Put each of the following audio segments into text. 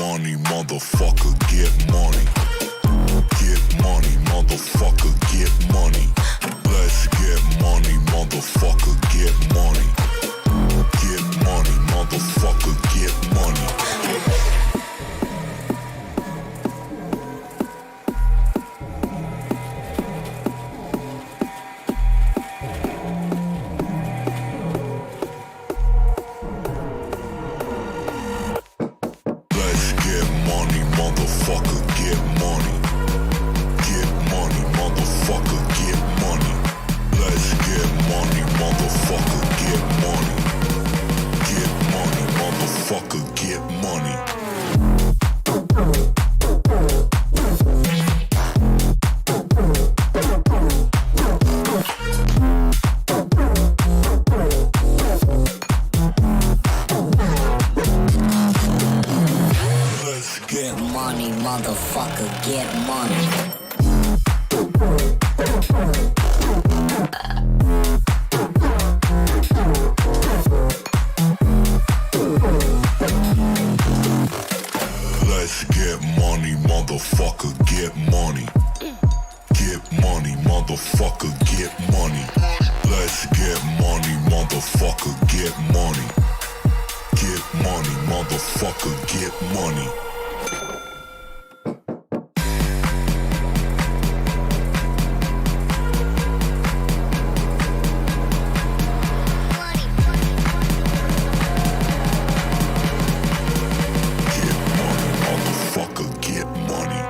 money, motherfucker, get money. Get money, motherfucker, get money. Let's get money, motherfucker, get money. Get money, motherfucker, get money. Let's get money, motherfucker, get money. Get money, motherfucker, get money. Let's get money, motherfucker, get money. Get money, motherfucker, get money. Let's get Get money, motherfucker, get money. Let's get money, motherfucker, get money. Get money, motherfucker, get money. Let's get money, motherfucker, get money. Get money, motherfucker, get money. Get money, motherfucker, get money.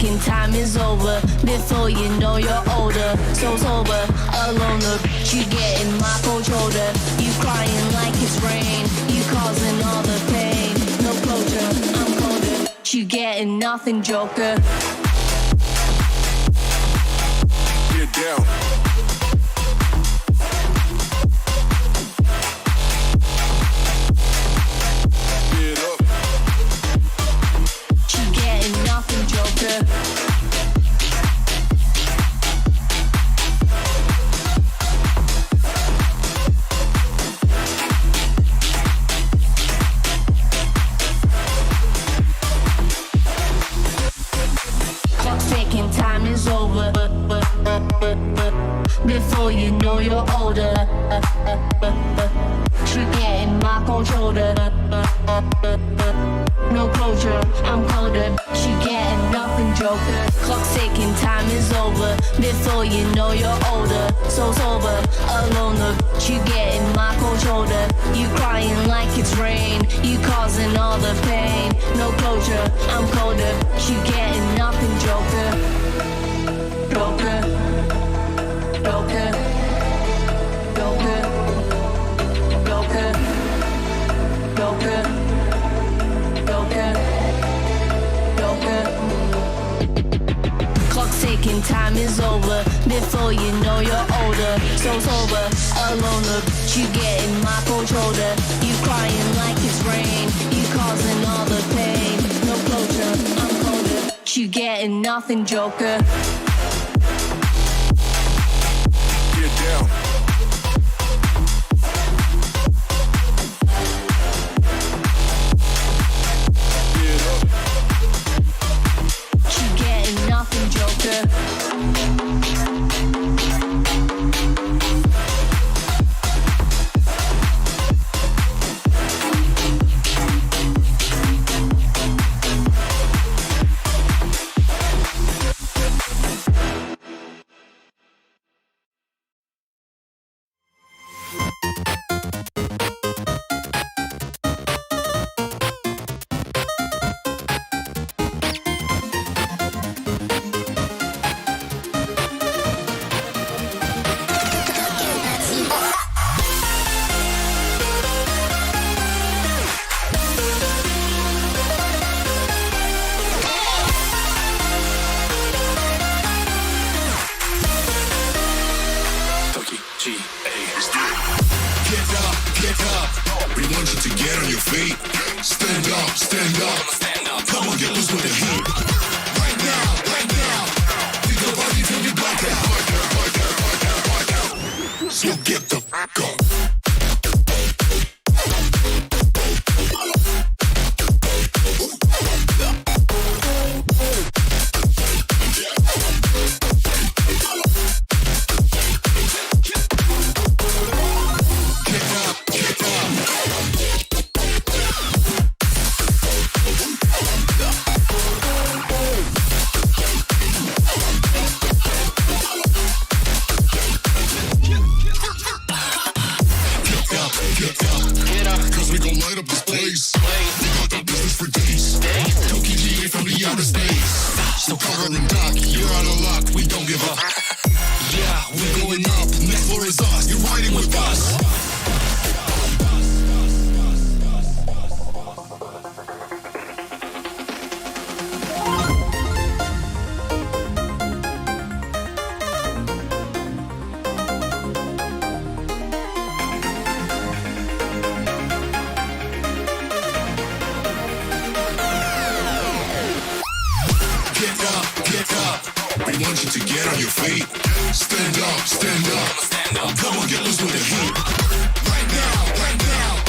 ticking, time is over. Before you know you're older, so sober, alone. You getting my cold shoulder. You crying like it's rain. You causing all the pain. No closure, I'm colder. You getting nothing, Joker. Get down. Get up. You getting nothing, Joker. Clock's ticking, time is over. Before you know you're older, you getting my cold shoulder. No closure, I'm colder. She getting nothing, Joker. Clock's ticking, time is over. Before you know you're older, so sober, alone. You getting my cold shoulder. You crying like it's rain. You causing all the pain. No closure, I'm colder. She getting nothing, Joker. Joker. Joker. Joker. Joker. Joker. Joker. Joker. Clock's ticking, time is over. Before you know you're older, so sober, alone. You getting my cold shoulder. You crying like it's rain. You causing all the pain. No closure, I'm colder. You getting nothing, Joker. Get down. Get up. You getting nothing, Joker. Toki G A. Get up, get up. We want you to get on your feet. Stand up, stand up. Stand up. Come on, get loose with the heat. Right now, right now. Think the party till you black out. Black out, black out, black out, black out. So get the fuck up. Get up, get up. Get up, get up. Get up. Cause we gon' light up this place. We got the business for days. Toki GA from the outer space. So cover and dock, you're out of luck. We don't give up. Yeah, we going up. Next floor is us. You're riding with us. Get up, get up. We want you to get on your feet. Stand up, stand up. Stand up. Come on, get loose with the heat. Right now, right now.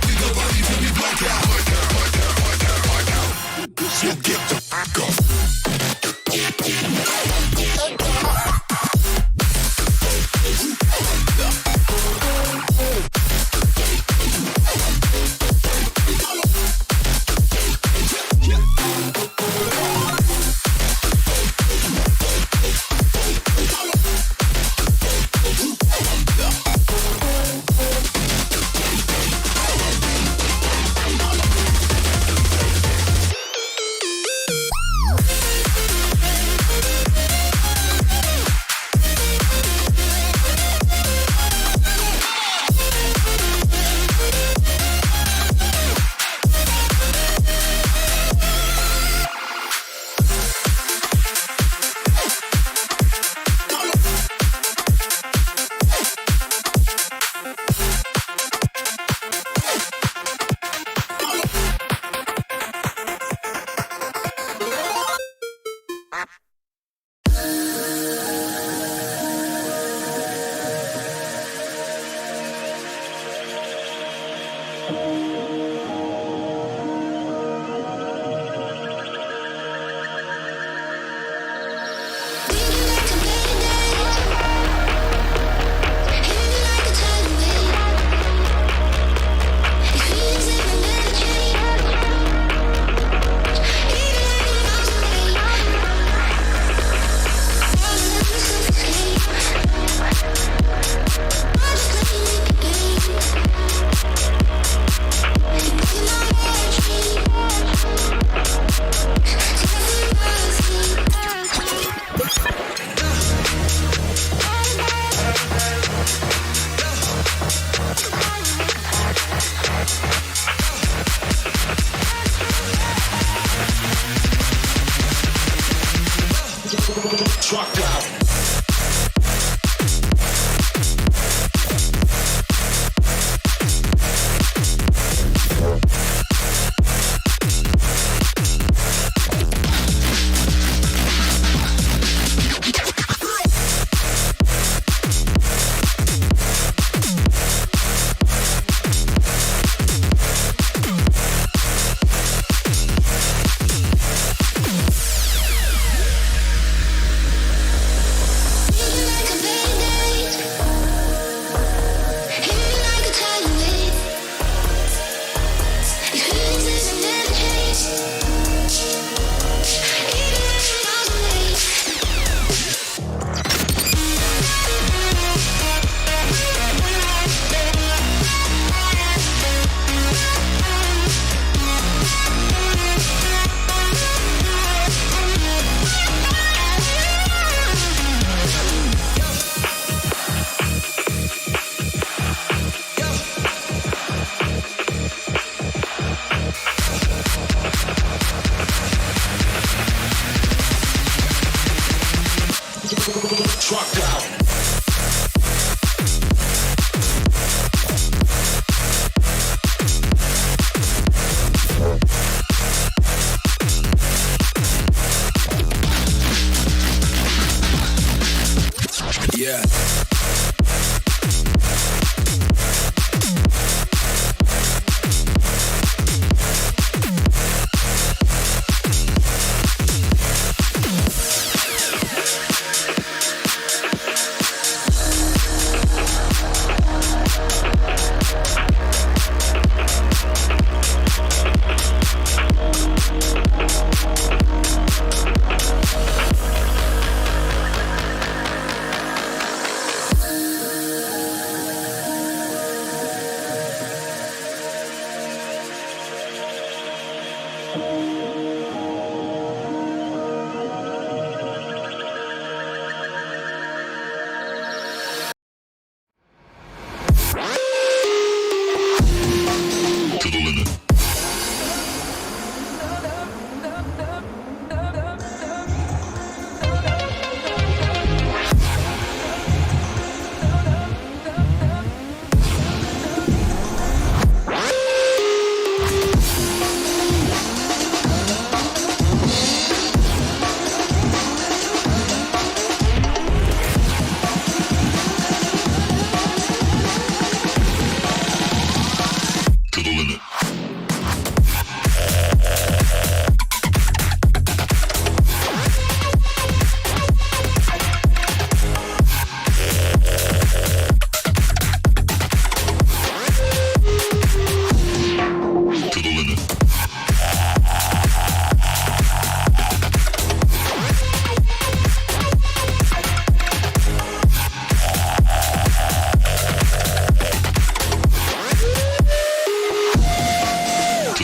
Think the party till you black out. Black out, black out, black out, black out. So get the fuck up.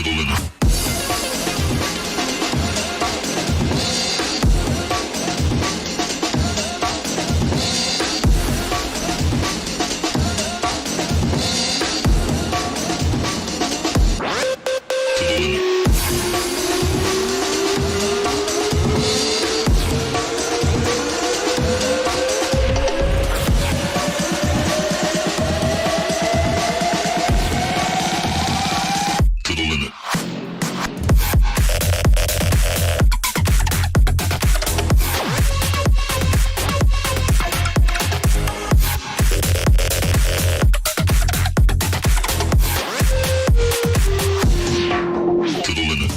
the limit. To the limit. To the limit. To the limit.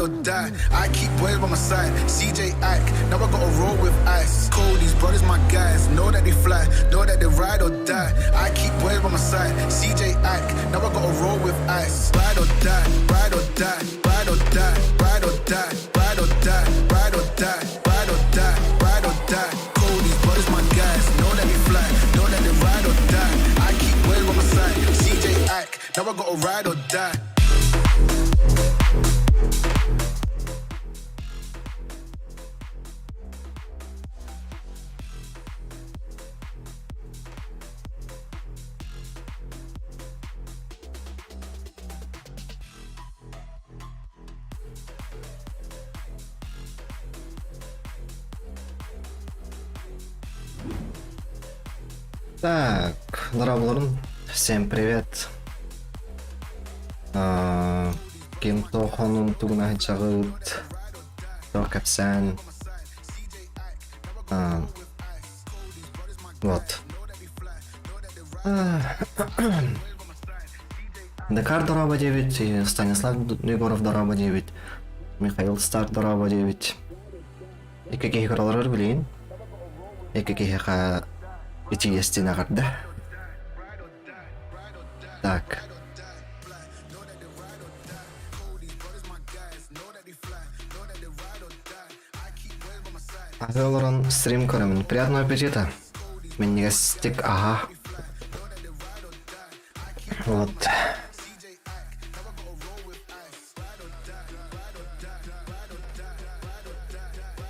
or die. I keep boys by my side. CJ Ike, now I gotta roll with ice. Cold, these brothers my guys. Know that they fly, know that they ride or die. I keep boys by my side. CJ Ike, now I gotta roll with ice. Ride or die, ride or die, ride or die, ride or die, ride or die, ride or die, ride or die, ride or die. Cold, these brothers my guys. Know that they fly, know that they ride or die. I keep boys by my side. CJ Ike, now I gotta ride or die. Так, дорооболорун. Всем привет. Ким тоохонун тугуна сылдьаҕыт? Туох кэпсээн? Вот. Декар дорообо диэбит, Станислав Егоров дорообо диэбит, Михаил Стар дорообо диэбит. Икки киһи кыраларар билигин. Икки киһиэхэ итигэстин эҕэрдэ. Так. Аһыы олорон стрим көрөмүн. Приятного аппетита. Минньигэстик аһаа. Вот.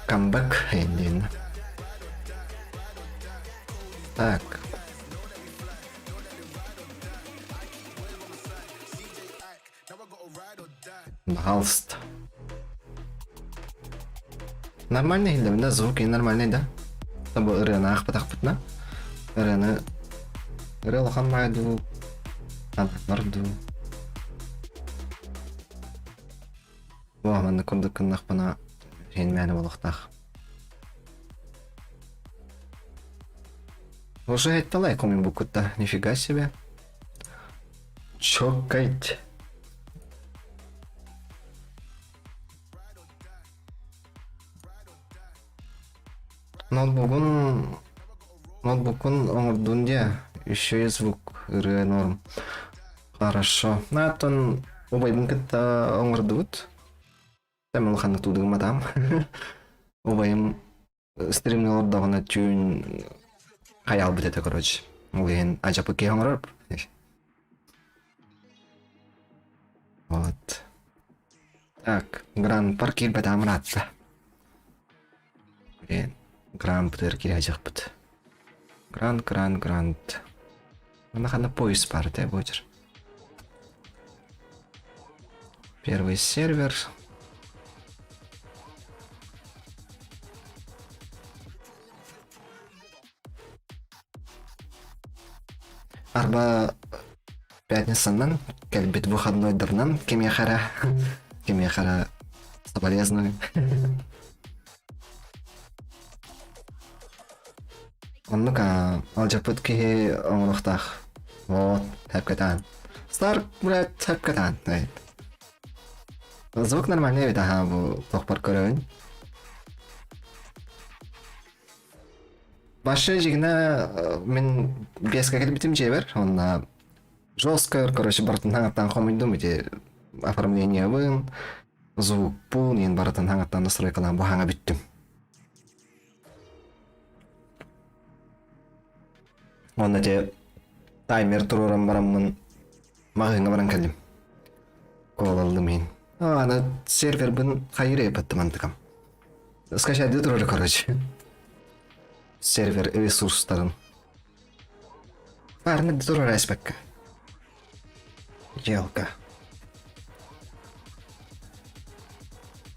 Камбэк диэн. Так. Пожалуйста. Нормальный иһиллэбин да, звук и нормальный да. Бу ырыаны аахпатахпытына ырыаны ырыа улахан баҕайы дуу, ананар дуу. Оо, маннык курдук гыннахпына иһин мээнэ буолуохтаах. Уже это лайк у меня букутта, нифига себе. Чоккать. Ноутбугун ноутбуккун оҥордун диэ, еще и звук ырыа норм. Хорошо. Оттон убайбын кытта оҥордубут. Тэм улаханнык туудугумматаам. Убайым стримҥэ олордоҕуна түүн хайаалбыт этэ короче. Ол иһин адьапык киһи оҥорор. Вот. Так, Гранд Парк киирбэтэҕим ыраатта. Блин, Гранд бытыгар киирээдьэхпит. Гранд, Гранд, Гранд. Манна ханна поезд баар этэ буочар. Первый сервер. Арба пятницанан кэлбит выходнойдарынан кимиэхэ эрэ кимиэхэ эрэ соболезную. Оннук аа, алдьаппыт киһи оҥоруохтаах. Вот, тэпкэтаан. Старк, блядь, тэпкэтаан. Звук нормальный эбит аха бу тохпор көрөбүн. Башы дьигинэ мин биэскэ кэлбитим дьиэбэр, уонна жестко, короче, барытын хаҥаттан хомуйдум ити оформлениебын, звукпун, иин барытын хаҥаттан настройкалаан бу хаҥа бүттүм. Уонна ити таймер туруоран бараммын маҕаһыыҥҥа баран кэллим. Куолаллым иһин. Аны сервербын хайыр эбэттим антыкам. Скачать турар, короче. Сервер ресурстарын. Баарына турар эспекка. Елка.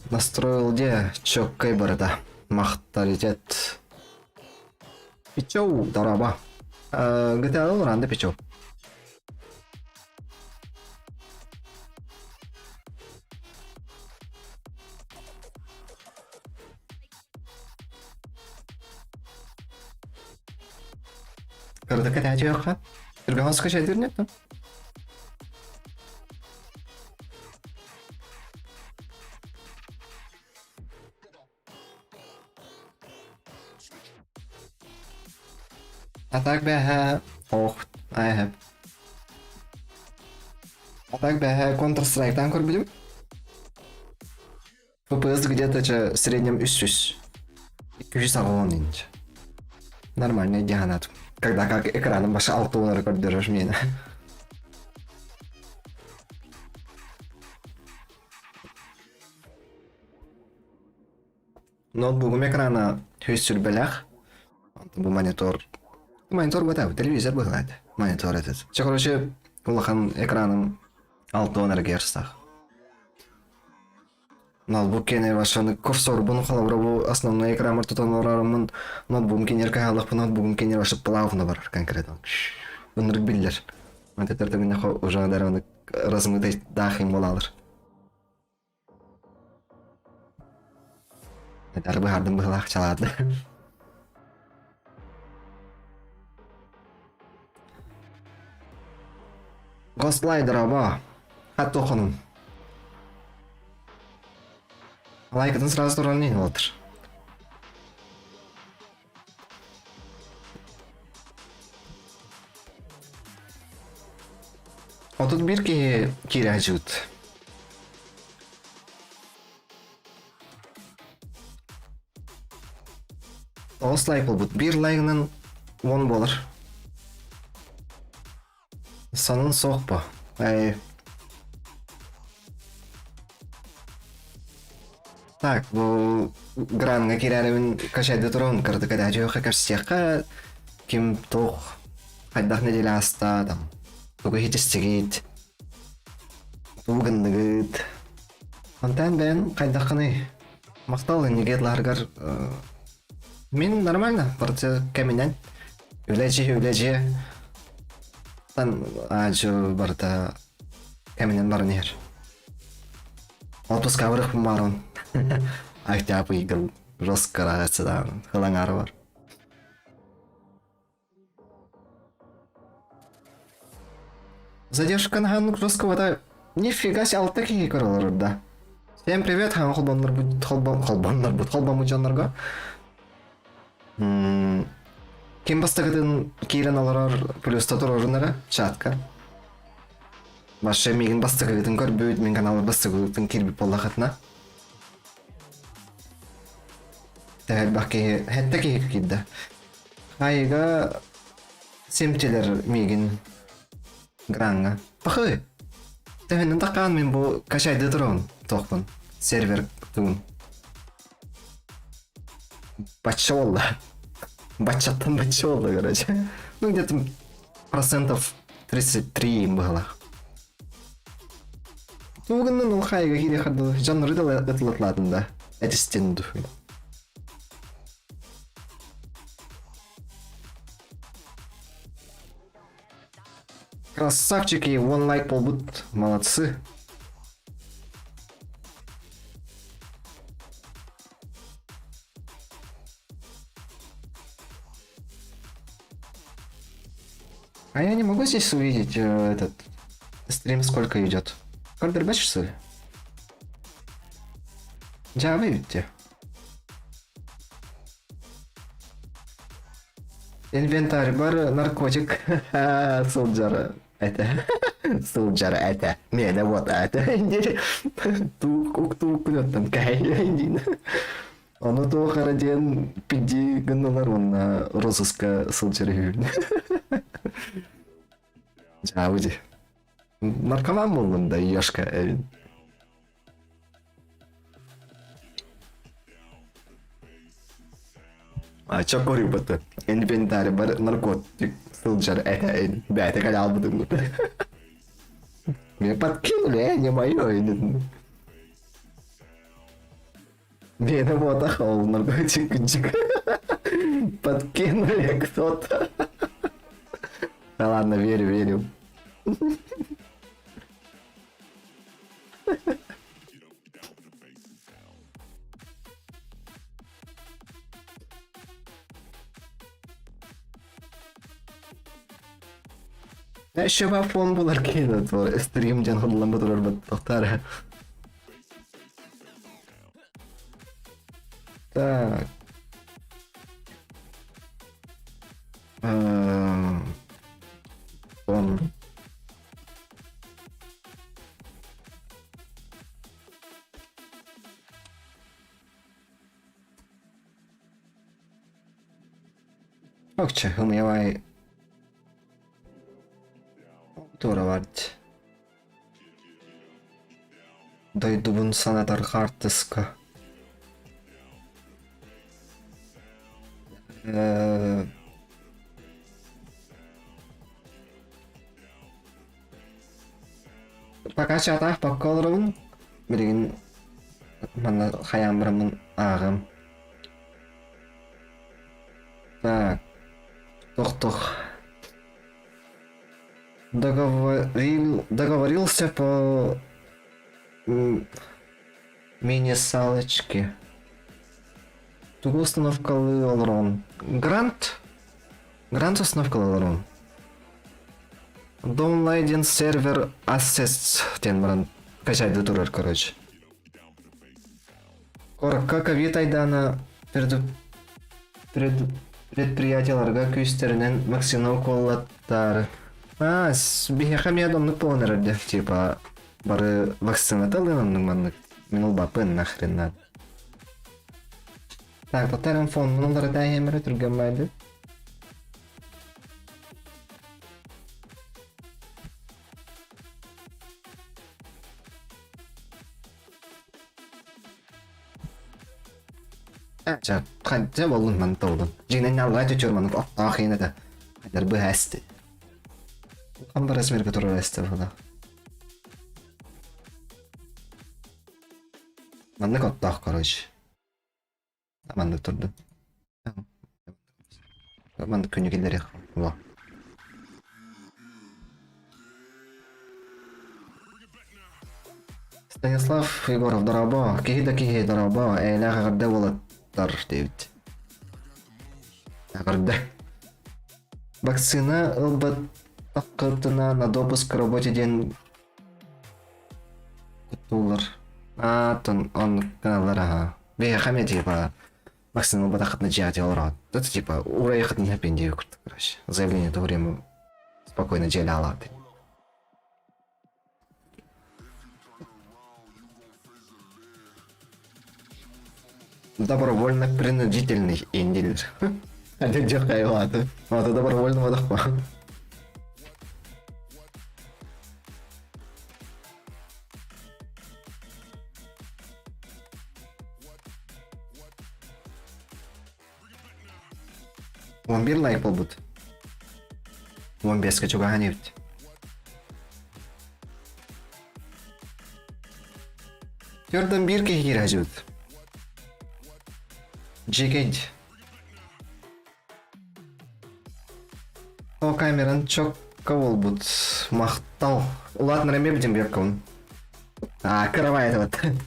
Настроил где чёккай барыта. Махталитет. Пичоу, дороба. GTA олоранды пичоу. Кырдык этээчиэххэ. Түргэн скачать нет? А так бэһэ ох, I have. А так бэһэ Counter Strike'тан көрбүтүм. FPS где-то в среднем 300. 280 инч. Нормальный дианат. Когда как экраном баша алты онары көрдөрөр мені. Ноутбугум экрана сүүс Бу монитор. Монитор бата, телевизор быһылаат. Монитор этот. Чэ, короче, улахан экраным 6 эргерстах. Ноутбук киэнэ вашаны курсорбун холобура бу основной экранмар тутан олороруммун ноутбугум киниэр кыһаллахпын ноутбугум киниэр вообще плавно барар конкретно. Ынырык биллэр. Антетер уже даже размытой дахим болалар. Этэр быһардым быһылаах чалаады. Гослайдер аба. Хат тохонун. Лайкатын сразу туран не отыр. 31 киһи киирээччибит. Тоҕус лайк буолбут. Биир лайгынан уон буолар. Сонун суох бо. Эй. Так, бу гранга киирээрибин качайда турабын кырдык эдээчиэхэ көрсүөххэ ким туох хайдах неделя ааста там тугу иһитистигит тугу гынныгыт Онтон бэйэн хайдаххыный махтал иннигит лааргар Мин нормально, барыта кэминэн. Үлэ-дьиэ, үлэ-дьиэ. Тан аадьу барыта кэминэн баран иһэр. Отпуска барыахпын баарон. Октябрь ыйгын жестко даҕан ылаҥаары бар. Задержка наһаа жесткого нифига себе алта киһи көрөлөр да. Всем привет, хаҥа холбоннорбут холбон холбоннорбут холбоммут дьоннорго. Ким бастакытын киирэн олорор плюста турорун чатка. Башы миигин бастакыгытын көрбүт, мин каналбар бастакыгытын киирбит буоллахытына. Элбэх киһи, хэттэ киһи киирдэ. Айыга симтилер миигин граҥҥа. Пахы! Төһөннөн такаан мин бу качайды турабын туохпун сервер тугун. Бачча буолла. Баччаттан бачча буолла, короче. Ну, где-то процентов 33 быһылаах. Тугуннан ол хайга киире хардылы. Дьоннору да ытылатлаатын да. Этистен духуй. Красавчики, one лайк буолбут, молодцы. А я не могу здесь увидеть этот стрим сколько идет. Көрдөрбөт что ли? Дьаабы эбит Инвентарь бар наркотик сылдьар этэ. Сылдьар этэ. Миэнэ вот этэ. Туук туук күнөттөн кэһэйдиин. Ону туох эрэ диэн пидди гыннылар уонна розыска сылдьар үһүбүн. Дьаабы дии. Наркоман буоллун да, Ёшка эбин. А чё көрүбүт? Инвентарь бар наркотик сылдьар этэ бэйэтэ кэлэ албытым. Мне подкинули, не мое. Миэнэ буотах ол наркотик күнчүк. Подкинули кто-то. Да ладно, верю, верю. Еще фон булар кейин стрим диэн худулан турар баттахтар. Так. Окча, ымыйабай туора бард. Дойдубун санатар хаартыска. Э, Пока чатаах бакка олоробун. Билигин манна хайаан бараммын ааҕым. Так, тохтох. Договорил, договорился по мини-салочке. Тугу установкалыы олорон? Грант? Грант установкалыы олорон. Downloading сервер Assets диэн баран качайды турар, короче. Куоракка ковид айдаана предприятиеларга күүстэринэн вакцина укуоллаттаары. Аа, биһиэхэ эмиэ оннук буолан эрэр дии. Типа бары вакцината ылыан оннук маннык. Мин ылбаппын нахрен надо. Так, татарым фонунун барытаа түргэн байды. Чэ, ханча боллун маны толдун. Дьиҥинэн аллаа чөчөр маннык оттоох иин этэ. Хайдар быһа эсти. Улахан да размерга турар эсти була. Маннык оттоох, короче. Маннык турдун. Маннык күнү киллэриэх. Во. Станислав Егоров, дорообо. Киһи да киһи, дорообо. Эйэлээх эҕэрдэ уолаттар диэбит. Эҕэрдэ. Вакцина ылбатаххытына на допуск к работе диэн куттууллар. Аа, тон оннук гыналлар аһа. Биһиэхэ эмиэ типа вакцина ылбатаххытына дьиэҕэ олороот. Это типа урайахытын хэппин диэбит курдук, короче. Заявление то время спокойно дьиэлэ алаат. Добровольно принудительный индилер. Один дьахайваты. Это добровольно водохва. 11 лайк буолбут. 15-ке чугаһан эбит. Төрдөн биир киһи киирэ сылдьыбыт. Дьиэкэйд. О камеран чокка буолбут. Махтал. Улаатынар эмиэ бүтүн биэккабын. А, кырамай этибит.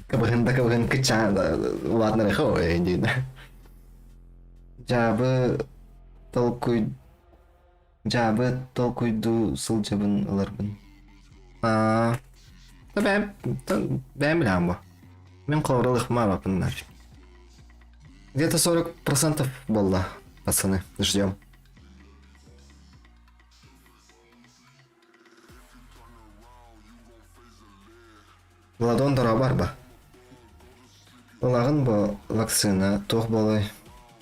Кыбыһын да кыбыһын кыччаан улаатынар эхо диин. Дьаабы толкуй дьаабы толкуйдуу сылдьабын ыларбын. Аа, да бэйэм бэйэм билэҕин бу. Мин холобура ылыахмаабаппын нафиг. Где-то 40% буолла, пацаны, ждем. Владон дорообо арба. Ылаҕын бу вакцина туох буолуой?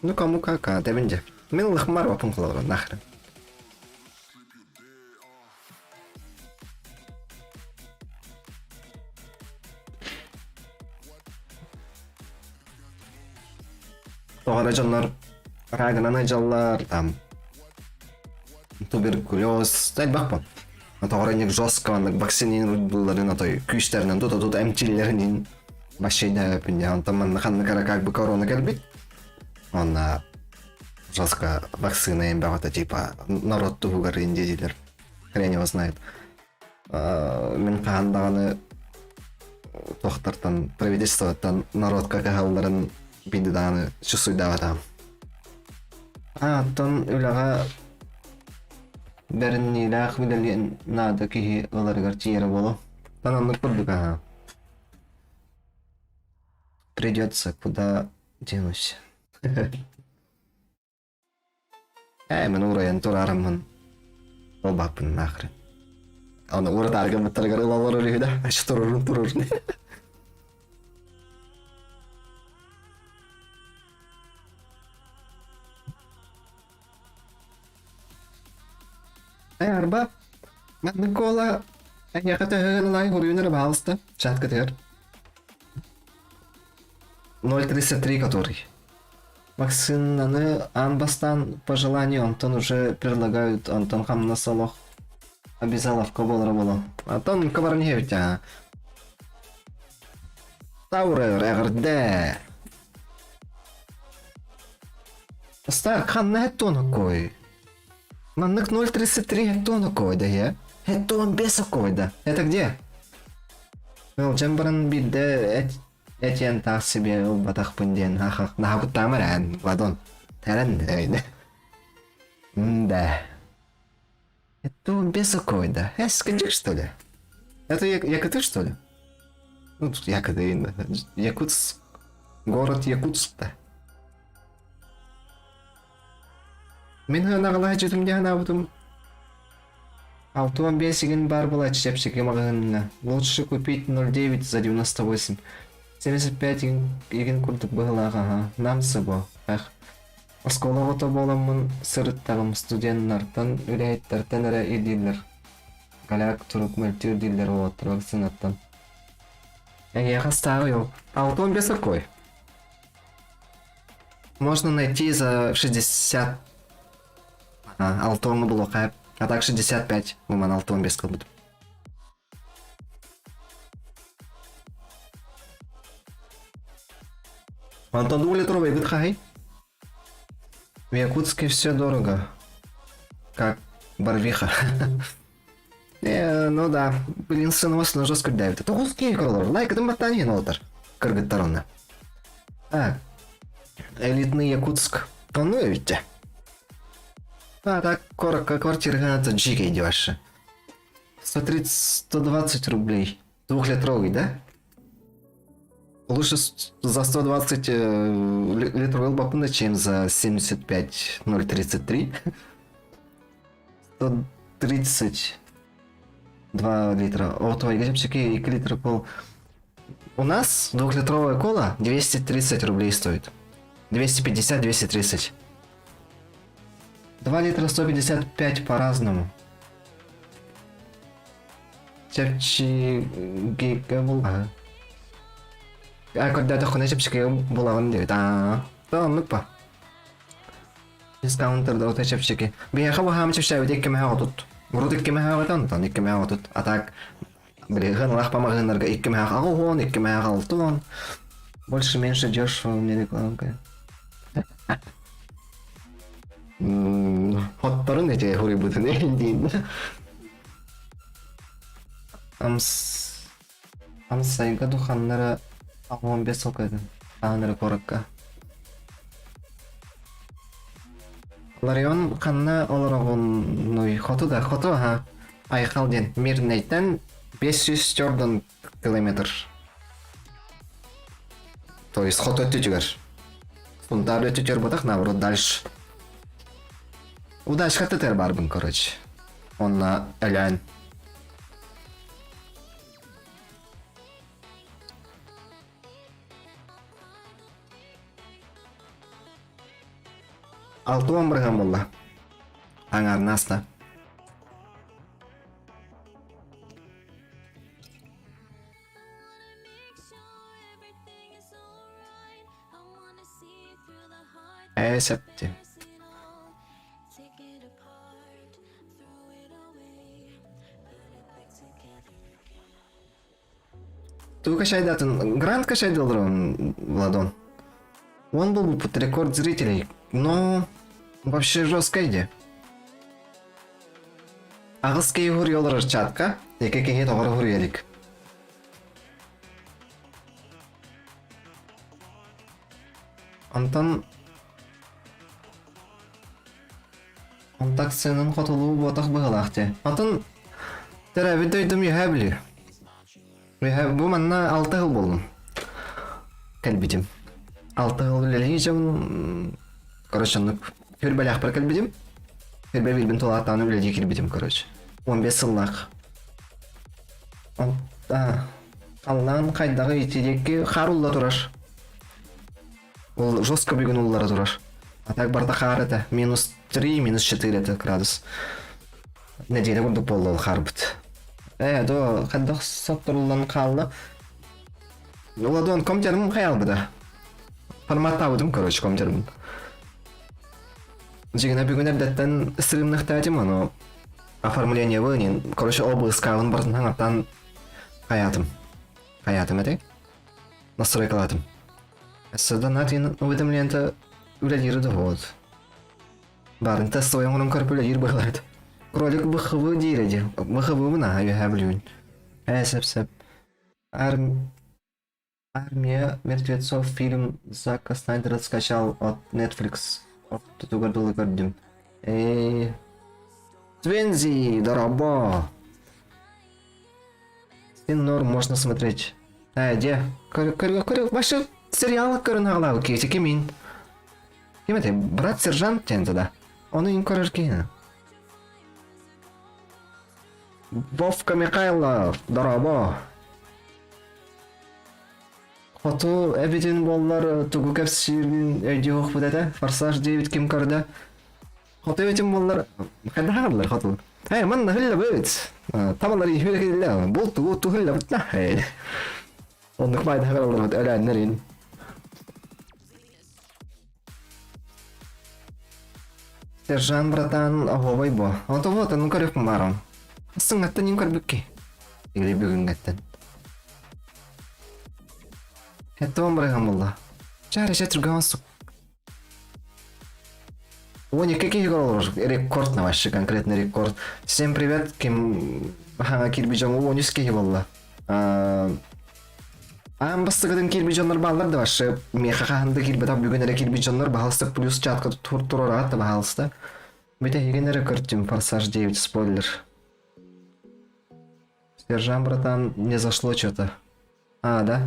Ну кому как, а тэбин дьэ. Мин ылыхмар бапын холобура нахрен. Тоҕо эрэ дьоннор рагынан ыдьаллар, там туберкулез элбэх бу. Тоҕо эрэ жестко маннык вакцинировалларын отой күүстэринэн тута-тута эмчиллэринин вообще да онтон манна ханнык эрэ как бы корона кэлбит. Онно жестко вакцина эмбэҕэтэ типа народ туһугар индиилэр хрен его знает. Мин хаһан даҕаны туохтартан правительствоттан народка кыһалларын биирдэ даҕаны чувствуйдаабатаҕым. Аа, оттон үлэҕэ бэриниилээх үлэлиэн наада киһи ыларыгар тиийэрэ буолуо. Оттон оннук курдук аһаа. Придется, куда денусь. Ээ, мин уурайан тураарыммын ылбаппын нахрен. Аны уратаарга быттарыгар ыла олорор үһү да, ачы турурун турурун. Э, арба, Никола, эйиэхэ төһө ылай хоруйун эрэ баһаалыста, чаткытыгар. 0.33 который. Вакцинаны аан бастаан по желанию онтон уже предлагают онтон хамнас олох обязаловка буолара буолуо. Антон баран иһэбит аа. Таурер эҕэрдэ! Старк ханна хеттуонуккой? Маннык 0.33 хеттуонуккой да я? Хеттуон бесоккой да. Это где? Мэлдьэн баран биирдэ этиэн таах себе ылбатахпын диэн ахах наһабыттаама эрээн Владон. Тэрэн өйдө. Да. Это он бесокой, да? Эскадик, что ли? Это Якуты, что ли? Ну, тут Якуты, Якутск. Город Якутск-то. Мин анаҕалаһа дьүтүм диэн аабытым. 65 игин бар была чэпчэки маҕаһыынҥа. Лучше купить 0,9 за 98. 75 игин курдук быһылаах аха. Нам сыбо. Эх. Оскуола оҕото буоламмын сырыттаҕым студеннартан, үлэһиттэртэн эрэ ирдииллэр. Голяк турук мөлтүүр дииллэр уолаттар вакцинаттан. Эйиэхэ астааҕый ол? 65 какой? Можно найти за 60 алтыоҥҥа булуохха а так 65 муман 65 кылбытым. Антон двухлитровый выдхай. В Якутске все дорого. Как барвиха. Э, ну да, блин, сыныбас жестко давит. Тоҕус киһи көрөлөр. Лайкытын баттаан иһин олотар. Кыргыттар онно. А, элитный Якутск. Онну эбитте. А, так, коротко, квартира джигей деваше. 130, 120 рублей. Двухлитровый, да? Лучше за 120 э, литров ылбаппын чем за 75,033. 132 литра. О, твой чэпчэки 2 литра пол. У нас двухлитровая кола 230 рублей стоит. 250-230. 2 литра 155 по-разному. Чэпчэкигэ булаҕын. А көрдөөтөххүнэ чэпчэкигэ булаҕын диэбит. Аа, оннук ба. Дискаунтерда отой чэпчэки. Биһиэхэ баһаам чэпчээбит икки мэһэ отут. Урут икки мэһэ отут, онтон икки мэһэ отут. А так билигин ылах маҕаһыыннарга икки мэһэ аҕыс уон, икки мэһэ 60. Больше меньше дешево мне рекламка. Хотторун эти хуруйбутун диин. Амс Амсайга духаннара 15 сыл Ааныры куоракка. Ларион ханна олороҕунуй? Хоту да, хоту аха. Айхал диэн Мирнэйтэн 504 километр. То есть хоту өттүтүгэр. Сунтаар өттүтүгэр ботах, наоборот, дальше. Удачка тетер барбын, короче. Онна Өлөөн. 60 бырыһыан буолла. Аҥаарына аста. Ээ, сөптү. Тугу качайдатын? Грант качайдылар Владон. Он был бы под рекорд зрителей, но вообще жестко иди. Аҕыс киһи хуруйалар чатка, екі киһи тоҕор хуруйалик. Онтон Онтак сыанан хотулуу буотах быһылаах дии. Атын төрөөбүт дойдум Үөһээ Бүлүү. Үөһээ бу манна 6 сыл буоллум. Кэлбитим. 6 сыл үлэлии дьон короче оннук хүрбэлээхпэр кэлбитим. Хүрбэ билбин тулааттаан үлэлии кирбитим короче. 15 сыллаах. Халлаан хайдаҕы итириэкки хаар улла турар. Ол жестко бүгүн уллара турар. А так барда хаар это минус 3, минус 4 это градус. Нэдиэлэ курдук буолла ол хаарбыт. Ээ, до хайдах сотторуллан хаалла. Уладон компьютерым хайалбыта. Форматтаабытым, короче, компьютерым. Дьиҥинэ бүгүн эрдэттэн стримнэхтээтим, ону оформление вынен. Короче, ол быыскаабын барытын хаҥаттан хайаатым. Хайаатым этэй? Настройкалаатым. Саданат уведомление үлэлиир да вот. Баарын тестовый оҥорон көрүп үлэлиир быһылаат. Кролик БХВ диир дии. БХВ-бын аха үөһээ бүлүүн. Ээ, сөп-сөп. Арм... Армия мертвецов фильм Зака Снайдера скачал от Netflix. Ортотугар дылы көрдүм. Ээ... Твензи, дорабо! Син норм можно смотреть. Э, де, көрө, көрө, көрө, вообще сериал көрөн аҕалаабыт киһи кимин? Ким этэй? Брат сержант диэн тогда. Ону ин көрөр киһи. Вовка Михайлов, дорообо. Хоту эбитин буоллар тугу кэпсииргин өйдүөх этэ. Форсаж диэбит ким көрдө? Хоту эбитин буоллар хайдах аҕаллар хоту? Эй, манна хыллабыт. Табалар иһүлэ булту тухыллабыт да. Оннук майда хагалларбыт өлөөннөрүн. Сержант братан оһуобай бо. Ото вот, ну көрүк барам. Сыңаттан им көрбүкки. Или бүгүнгеттен. Хеттон барыгам болла. Чары четырган сук. 12 киһи олорор. Рекорд на вообще, конкретный рекорд. Всем привет, ким хаҥа кирби дьоҥу 13 киһи болла. Аан бастакытын киирбит дьоннор бааллар да вообще миэхэ хаһан да киирбэтэх бүгүн эрэ киирбит дьоннор баһалыста плюс чатка тур туруораат да баһалыста. Бүтэһигин эрэ көртүм Форсаж 9 спойлер. Сержант братан не зашло что-то. А, да?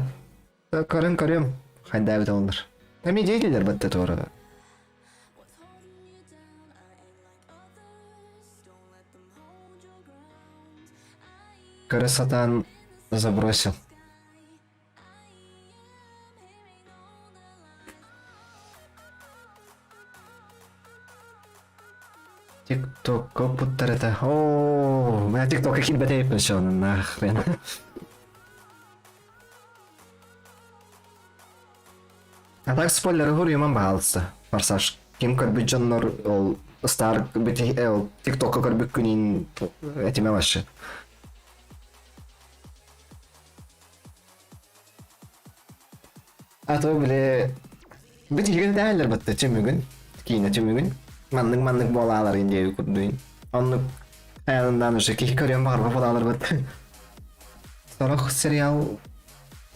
Көрөм көрөм. Хайдаабыт оллар. Эми деятельдер бытты туора. Көрө сатаан забросил. Тиктокка путтар это. О, у меня тиктокка килбэтэ еще нахрен. А так спойлеры хуруйуман баһаалыста. Форсаж. Ким көрбүт дьоннор ол Стар ол тиктокка көрбүт күнүн этиме вообще. А то бile бит иһигин этээллэр батта түмүгүн киинэ түмүгүн маннык маннык буолааларын диэби курдуйун оннук хайалындаан уже киһи көрүөн баҕарба буолаалар бат сорох сериал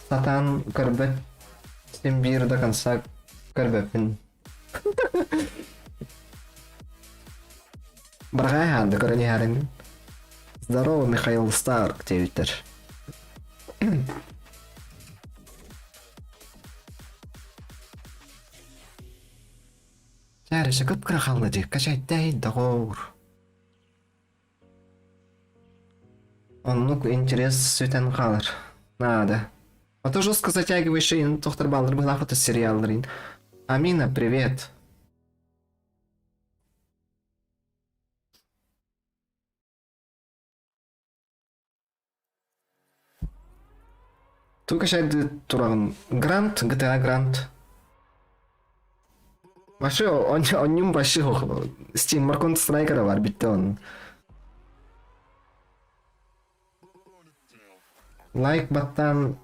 сатаан көрбөт син биир до конца көрбөппүн Барҕаа хаанда көрөн иһээриҥ. Здорово, Михаил Старк диэбиттэр. Чээрэ, кып-кыра хаалла дии, качайттай, доҕоор. Оннук интерес сүтэн хаалар. Надо. А то жестко затягивающий тохтор баллар быһалаах сериалларын. Амина, привет. Туга шайды тураҕын Грант, GTA Грант. Вообще, он, онньум вообще Steam Counter Strike бар битте он. Лайк баттаан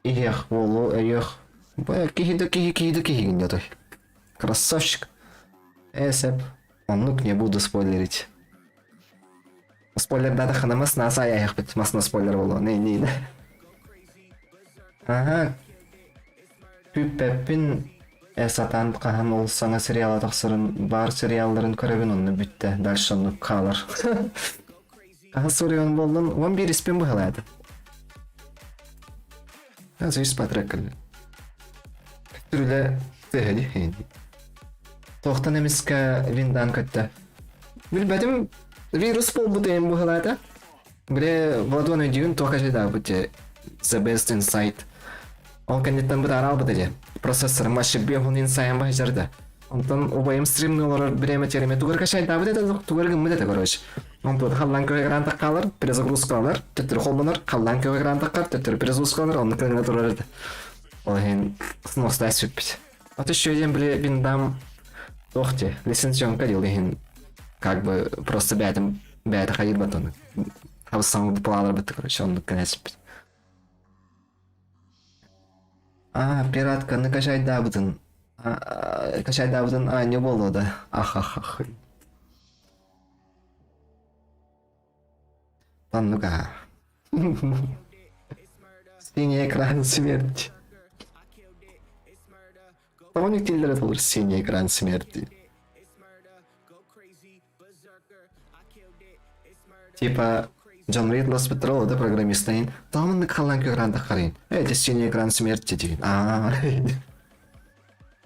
иһиэх буолуо өйүөх. Бу киһи да киһи киһи да киһигин дьэ Красавчик. Э, сэп. Оннук не буду спойлерить. Спойлердаатаххына мас нааса айаһыахпыт. Масна спойлер буолуо. Не, не. Ага. Күүппэппин э сатаан хаһан ол саҥа сериала тахсарын баар сериалларын көрөбүн онно бүттэ. Дальше оннук хаалар. Хаһан суруйан буоллун, 11 испин быһалаады. Завис патрек кэллэ. Түрүлэ төһөнү Туохтан эмискэ виндан көттө. Билбэтим вирус буолбут эм быһалаата. Биле Владон өйдүүн туох эжедаабыт же The Best Insight. Ол кэнниттэн бытааралбыт же. Процессор машибби хун инсайын баһжарды. Онтон убайым стримныы олорор бириэмэ тиэримэ тугар качайдаабыт этэ, тугар гыммыт этэ, короче. Онтон халлаан көҕө экран таххаалар, перезагрузкаланар, төттөрү холбонор, халлаан көҕө экран таххар, төттөрү перезагрузкаланар, оннук гына турар этэ. Ол иһин сностай сүппүт. А то еще один, били, виндам туох дии, лицензионка дии, ол иһин как бы просто бэйэтин бэйэтэ хайырбат оны. Хабыс саҥа бытты, короче, оннук гына сүппүт. А, пиратканы качайдаабытын качайдаабытын аанньа буолуо да ахахах Оннук аа. Синий экран смерти. Тоҕо тиллэрэ толор синий экран смерти. Типа Джон Рид ласпыттара да программистайын таамыннык халлаан кыгыраан таххарыйын. Э, синий экран смерти диин. Аа.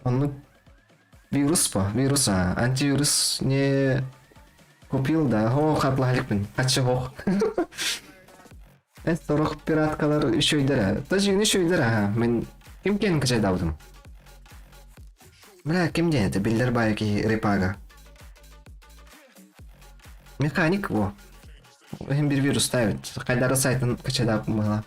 Оннук вирус по, вирус а, антивирус не купил да, хо хаплаһалыкпын, хаччы хох. Эс сорох пираткалар үчүгдэрэ. Тажигин үчүгдэр аха. Мен ким киэн качайдаабытым. Бля, ким диэн это? Биллер баайы киһи репага. Механик во. Иһин bir вирус ставит. Хайдара сайтын качайдаабытым была.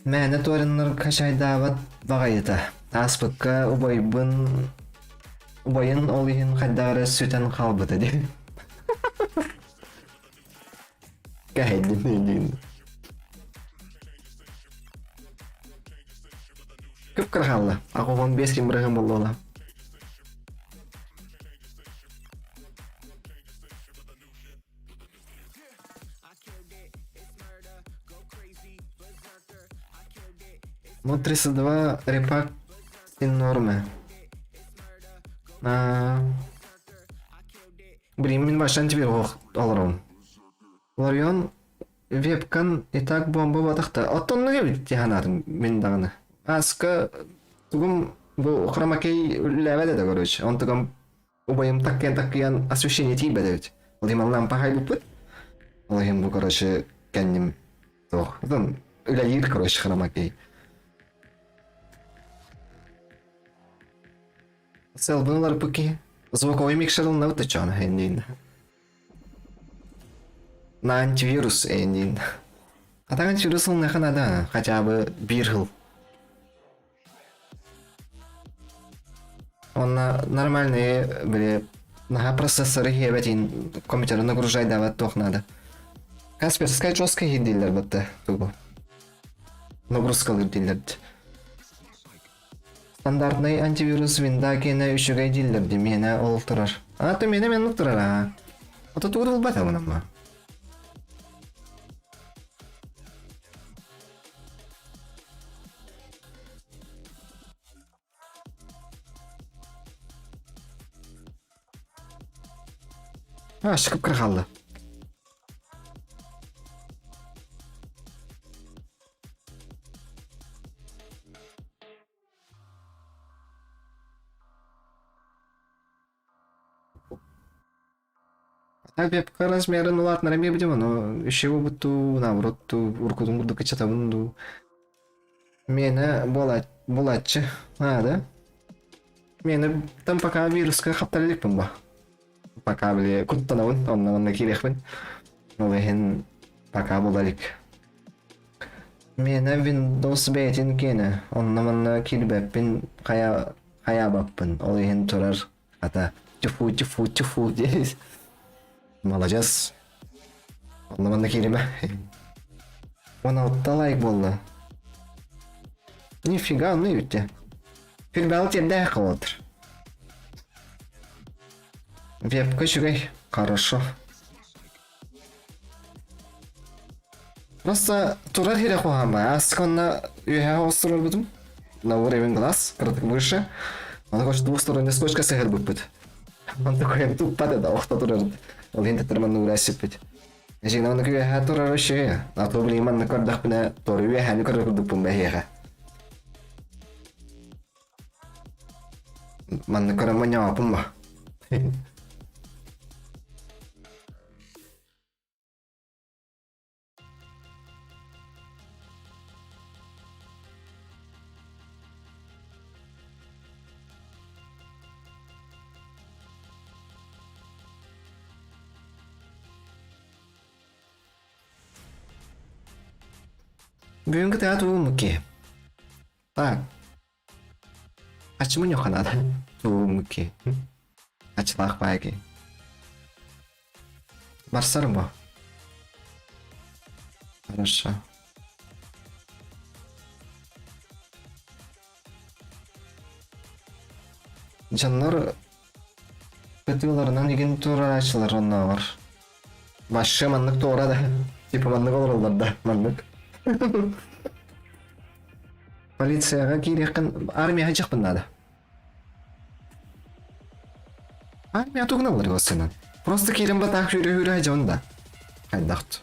Мээнэ туориннар качайдаабат баҕайыта. Ааспыкка убайбын убайын ол иһин хайдах эрэ сүтэн хаалбыта диэн. Кэһэйдим өйдүүн. Кып-кыра хаалла. 85 ким бырыһын буолла. Ну, 32 репак нормы. А... Блин, мин башан тебе олорон. Лорион вебкан и так бомба батахта. Оттон эбит тиһанаатым мин даҕаны. Аска тугум бу хромакей үллээбэт этэ короче. Онтугам убайым таккыйан-таккыйан освещение тиийбэт эбит. Ол иһин лампа хайбыппыт. Ол иһин бу короче кэнним туох. Оттон үлэлиир короче хромакей. Сылбын уларыппыт киһи. Звуковой микшер ылынабыт да чоно эйниин. На антивирус эйниин. А так антивирус ылыныаха надо хотя бы биир жыл. Онно нормальные били наһаа процессоры иһиэбэтин компьютеры нагружайдаабат туох надо. Касперскай жестко иһин дииллэр тугу. Нагрузкалыыр дииллэр. Стандартнай антивирус винда киэнэ үчүгэй дииллэр дии миэнэ ол турар. А то миэнэ миэнэ турар аа. Ото тугу да булбат абынамма. А, шыкып кыра Так вебка размерын улаатынара эмиэ будем, но еще бутту, наоборот, уруккутун курдук кыччатабын дуу. Миэнэ буолааччы. А, да? Миэнэ там пока вируска хаптара иликпин ба. Пока били куттанабын, онно манна киириэхпин. Ол иһин пока буола илик. Миэнэ Windows бэйэтин киэнэ, онно-манна киирбэппин, хайа хайаабаппын, ол иһин турар хата тьфу тьфу тьфу диэн. Маладьыас. Онно-манна кииримэ. 16 лайк буолла. Нифига, ну үттэ. Филбал тиэрдээх холотр. Вебка үчүгэй. Хорошо. Просто турар хире куһаама. Ааска онно үөһээ оҕус турарбытым. На уровень глаз, кыратык выше. Аны короче двухсторонний скотчка сыһырбыппыт. Он такой туппат да охто турар. Ол иһин тэттэр манна уураа сиппит. Эжигин онно үөһээ турар вообще. А то блин манна көрдөхпүнэ тору үөһээни көрөр курдукпун бэһиэхэ. Манна көрөн манньааппын ба. Бүгүҥҥү тыа тугу киһи. Так. Ачымын йоханада. Тугу киһи. Ачылаах баай киһи. Барсар бу. Хорошо. Дьоннор кытыыларынан игин турааччылар оннооҕор. Вообще маннык туора да. Типа маннык олороллор да маннык. Полицияҕа киириэххин армияҕа дьахпын наада. Армия тугуналлар сынан. Просто киирэн батаах сүүрэ-сүүрэ дьон да. Хайдахт.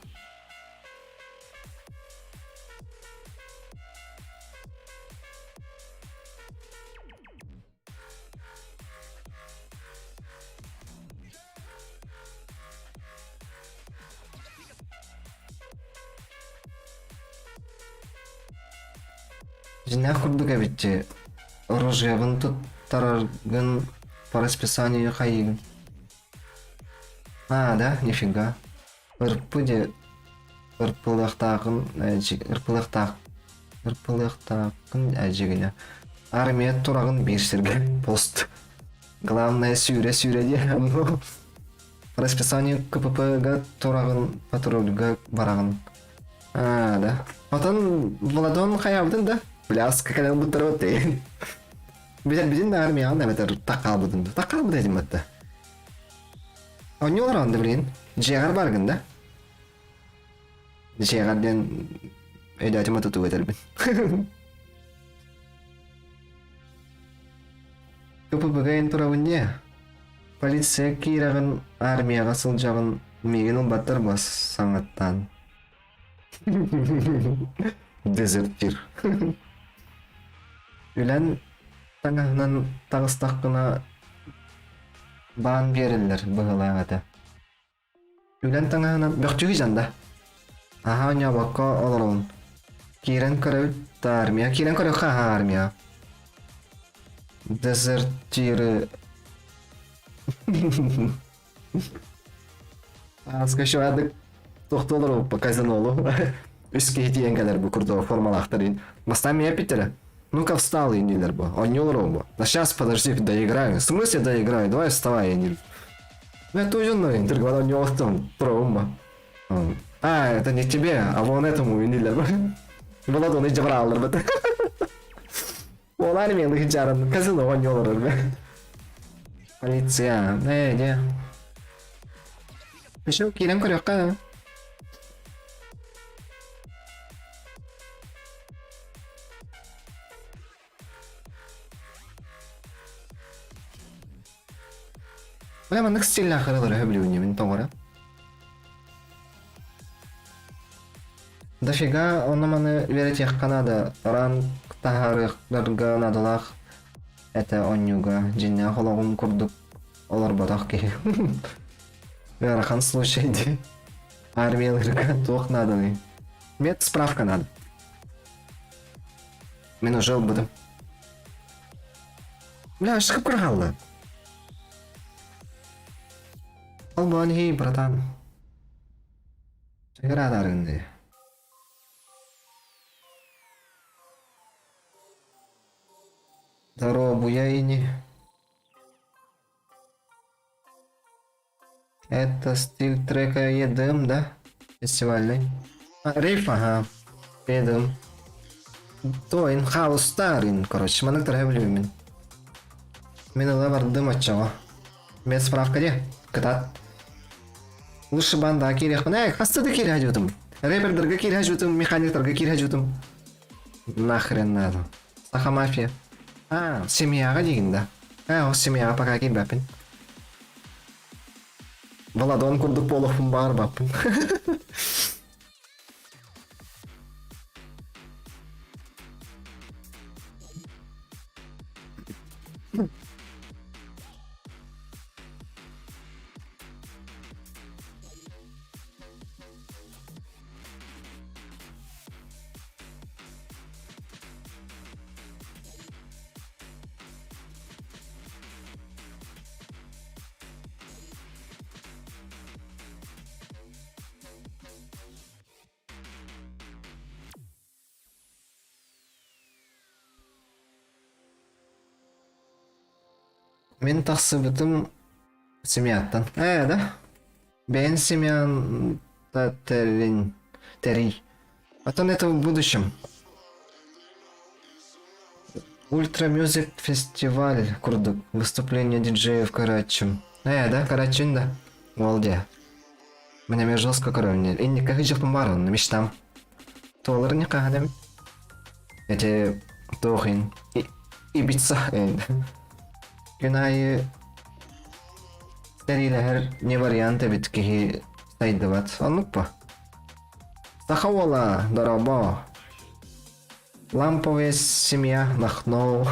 Дьиҥнээх курдук эбит дии. Оружиебын туттараргын по расписанию хайыыгын? А, да? Нифига. Ырпы дии ырпылыахтаахын ырпылыахтаах ырпылыахтааххын эдьигинэ. Армия тураҕын биир сиргэ пост. Главное сүүрэ-сүүрэ диэн ну расписание КПП-га тураҕын патрульга бараҕын. А, да. Потом Владон хайаабытын да? Пляска кэлэн буттарабыт деген. Билэр бидин да армияҕын эбэтэр таккаалбытын да. Таккаалбыт этим батта. Онньолор онда билин. Дьиэҕэр баргын да? Дьиэҕэр диэн өйдөөтүм тутуу этэрбин. КПП-га турабын дии. Полиция киирэҕин, армияҕа сылдьаҕын, миигин ылбаттар бас саҥаттаан. Дезертир. Үлэн таҥаһынан таҕыстаххына баан биэрэллэр быһыылаах этэ. Үлэн таҥаһынан бөхтүгү дьанда. Аһаа оонньообокко олоробун. Киирэн көрөбүт да армия. Киирэн көрүөххэ аһаа армия. Дезертиры Ааска шуадык тохтолор по казинолу. Үс киһи тиийэн кэлэр бу курдук формалаахтар ин. Бастаан миэ эппиттэрэ. Ну-ка встал инилер бу. Оонньуулар бу. Да сейчас подожди, доиграю. В смысле доиграю? Давай вставай инил. Ну это уже ну, интергвада оонньуохтон туруом бу. А, это не тебе, а вон этому инилер бу. Была оны жабыраалар бу. Олар мен лыхчарын казино оонньуулар бу. Полиция, э, не. Еще киирэн көрүөххэ. Бля, маннык стильнээх ырыалары сөбүлүүбүн мин тоҥоро. Дофига ону-маны үөрэтиэххэ наада, ранг таһаарыахтарга наадалаах этэ оонньууга дьиҥнээх олоҕум курдук олорботох киһи. Ыарахан случай дии. Армияларга туох нааданый? Медсправка надо. Мин уже ылбытым. Бля, шығып көр хаалла. Албан хей, братан. Чагыр адаргын Здорово, ини. Это стиль трека EDM, да? Фестивальный. А, рейв, ага. EDM. То, ин хаустар, ин, короче, маннык тәрһә мин. Мин ыла бардым оччоҕо. Мен справка де, кытат. Лучше банда киириэхпин. Эй, хаста да киирэ сылдьыбытым. Рэпердергэ киирэ сылдьыбытым, механиктарга киирэ сылдьыбытым. Нахрен надо. Саха мафия. А, семьяҕа диигин да. Ээ, ол семьяҕа пока киирбэппин. Владон курдук буолуохпун баҕарбаппын. Мин тахсыбытым семьяттан. Ээ да? Бэйэн семьян тэрин тэрий. Потом это в будущем. Ультра Мюзик фестиваль курдук. Выступление диджеев короче. Да, короче, да. Молодец. Меня мне жестко короче. Инника хыжах баран, мечтам. Туолар не каханам. Эти туохин. Ибица. Күн аайы сэриилэһэр не вариант эбит киһи сайдыбат. Оннук па. Саха уола, дорообо. Ламповая семья нахнул.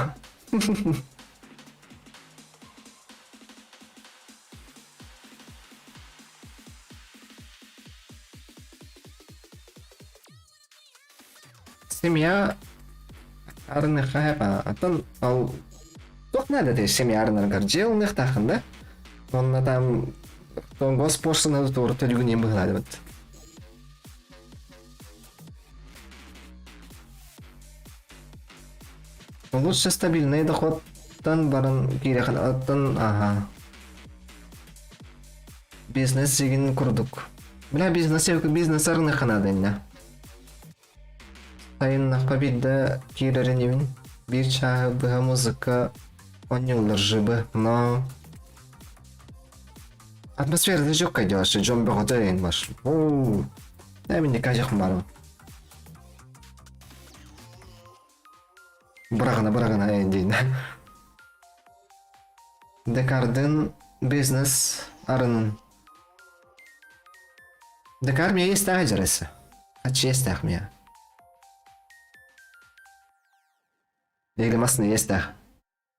Семья арыныха атын ол туох надо те семья арынаргар дьиэ ылыныахтааххын да онно там госпошлина туора төлүгүн быһылаадыбыт. Лучше стабильный доходтан баран киирэхин оттон аха бизнес сигин курдук. Бля бизнес бизнес арыныха надо инна. Сайыннахха биирдэ киирэр инибин. Биир чааһы быһа музыка оонньууллар жыбы, но атмосфера жокко делаешь, дьон бөҕөтө эйин бар. Оо, мен кажах барым. Бырагына бырагына эйин дейін. Декардын бизнес арынын. Декар мне есть адрес. А честах мне. Или масны есть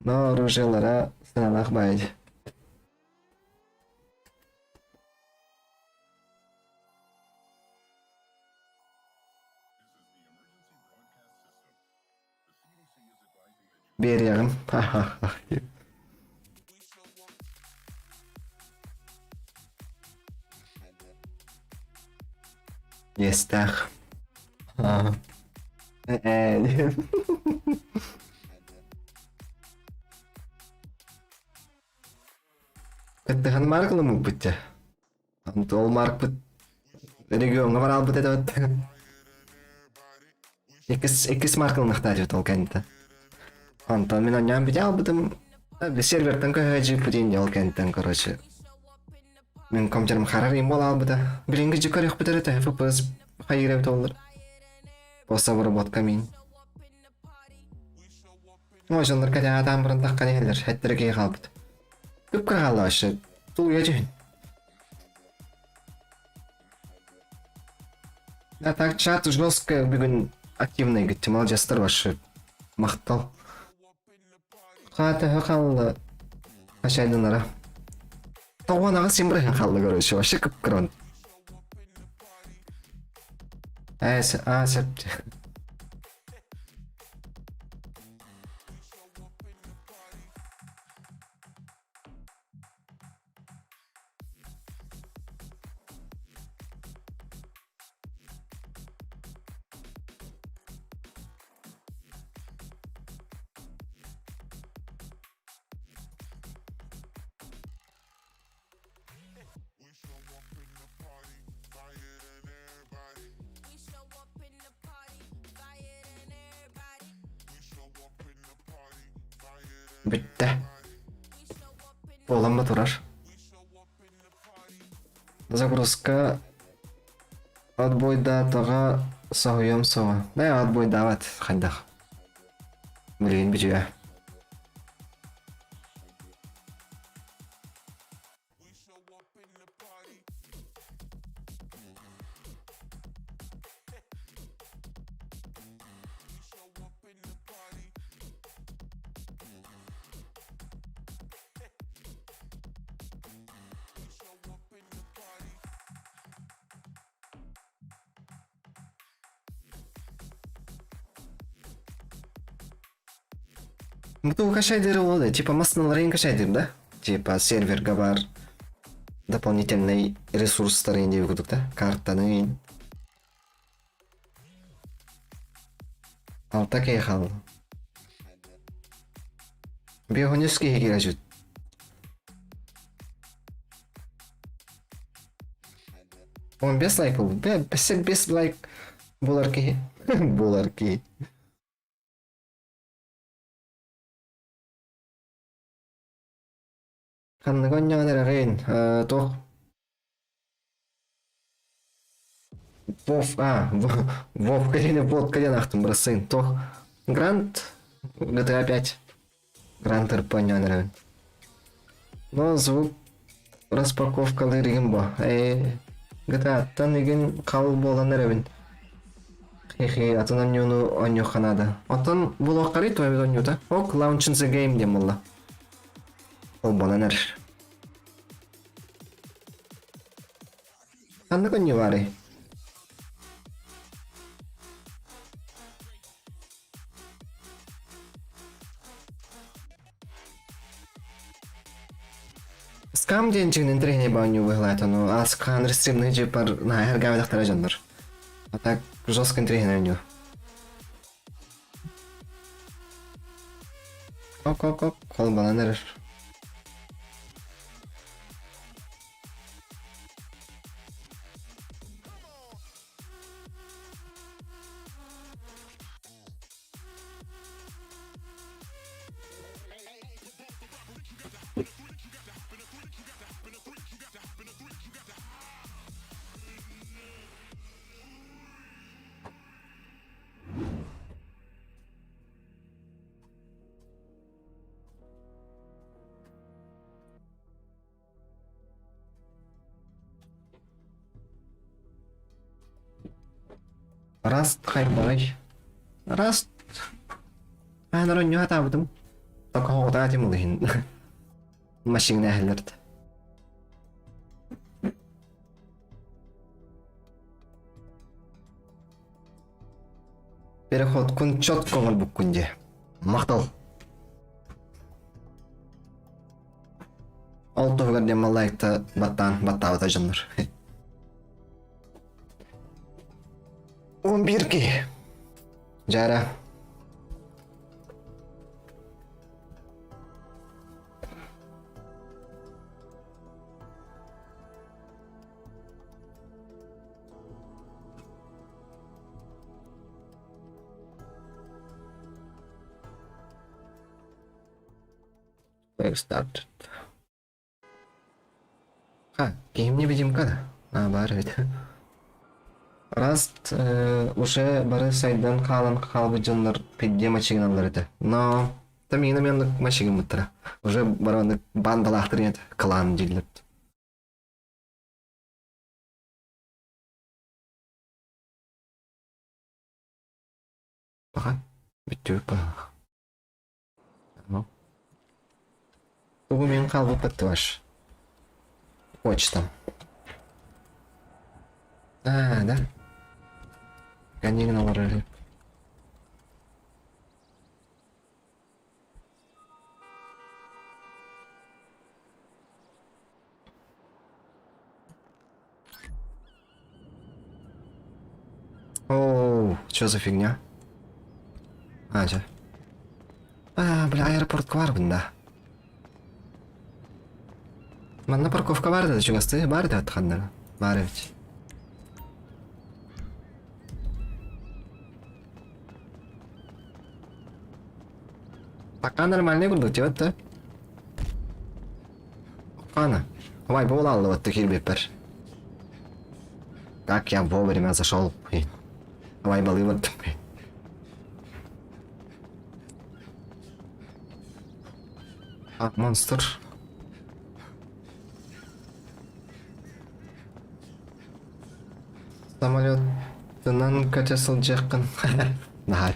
Но оружиелара сыналах байд. Биэриэҕим. Иэстээх. Ээ. Кыттыһан маркаламмыппыт дьэ. Ол маркпыт региоҥҥа бараалбыт этэ Иккис, иккис маркалынахтаа диэбит ол кэнниттэн. Онтон мин онньоон бүтэ албытым. Сервертэн көһө дьииппит ол кэнниттэн, короче. Мин компьютерым харар им буола албыта. Билиҥҥи дьи көрүөхпүт эрэ төһө FPS хайыыр эбит оллар. Постобработка мин. Ой, дьоннор кэтэҕэ баран таххан иһэллэр, эттэрэ киһи хаалбыт. Күп хаалла вообще. Тулуйа түһүн. Да так чат жестко бүгүн активный гыттым, молодецтар вообще. Махтал. Хаата хаалла хачайдынара. Тоҕуон аҕыс симбырыһын хаалла короче, вообще кып-кыран. Э, а, сөп. Бүттэ. Буолан ба турар. Загрузка отбойдаатаҕа соһуйуом суоҕа. Ээ отбойдаабат хайдах. Билигин бүтүө. Бу качайдыр олды. Типа массыналарын качайдыр да? Типа серверга бар дополнительный ресурстар деп курдук да? Картаны. Алта кей хал. Биохонюс киһи киирэ. 15 лайк буолбут. 5 лайк буолар киһи. Буолар киһи. Ханнык онньоон эрэҕин? Туох Вов, а, Вовка или Водка диэн аахтым, бырастыын. Туох Грант GTA 5 Грант ырпа онньоон эрэбин. Но звук распаковкалыыр игин бо. GTA-ттан игин хал буолан эрэбин. Хе-хе, атын онньууну онньуохха наада. Оттон булуоххарый туһабыт онньуута. Ок, Launching the Game диэн буолла. Холбонон эрэр. Ханнык онньуу баарый? Скам диэн дьиҥин интэриэһинэй баанньуу быһылаата, но аскаан рестримный дьиппар наһаа эргээбэтэхтэрэ дьоннор. А так жестко интэриэһинэй оонньуу. Ок-ок-ок, холбонон эрэр. Раст хайбаҕай. Раст. Аан оронньу хатаабытым. Токоһоҕутаа тим иһин. Машина эһэлэрт. Переходкун четко оҥорбуккун дии. Махтал. Ол туһугар диэн лайкта баттаан баттаабыта дьоннор. 11 киһи. Дьара. Start. А, киһим невидимка да? А, баар эбит. Раст уже бары сайдан хаалан хаалбыт дьоннор пидде мачыгыналлар этэ. Но там иҥин эмиэ оннук мачыгыммыттара. Уже бары оннук бандалаахтар этэ, клан дииллэр. Пока. Бүттүбүт быһыылаах. Тугу мин хаалбыппыт ваш? Почтам. А, да? Конегин олорор. Оу, что за фигня? А, чэ. А, бля, аэропортка барбын да. Манна парковка бар да, чугастыы бар да ханна. Бар эбит. Пока нормальный курдук диэбит да. Ана, давай буолааллыбыт киирбиппэр. Как я вовремя зашел. Давай балыыбыт. А, монстр. Самолеттынан көтө сылдьыаххын. Наһаа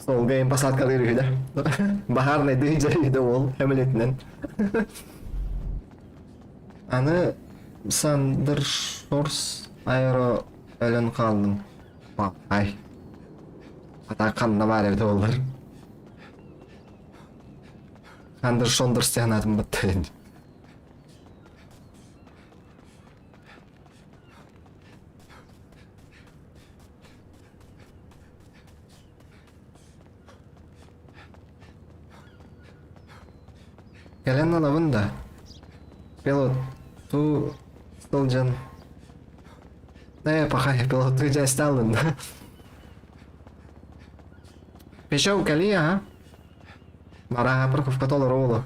Суолга им посадкалыыр үһү да. Баһаарынай дыһыдьар үһү да уол эмилетинэн. Аны Сандер Шорс аэро өлөн хааллым. Ай. Ата ханна баар эбит олар. Сандер Шондерс диэн баттайын. Кэлэн ылабын да? Пилот. Пилоттуу сылдьан Ээ, пока пилоттуу дьаастаалын. Пешеу кэлиэ, а? Мараха парковка толору буолуо.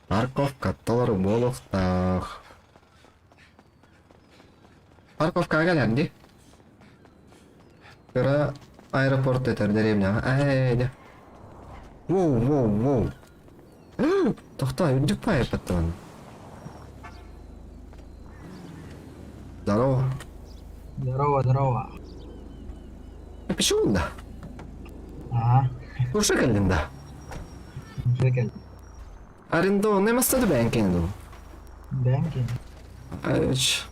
Парковка толору буолуохтаах. Парковкаҕа кэлэн дии. Кыра аэропорт этэр дэриэбинэҕэ. Ээ, дьэ. Воу, воу, воу. Тохтоо, үрдүк паайпаттан. Здорово. Здорово, здорово. Почему да? Ага. Уже кэллин да? Уже кэллим. Арендованный мастады бэйэн дуу? Бэйэм киэнэ. Айч.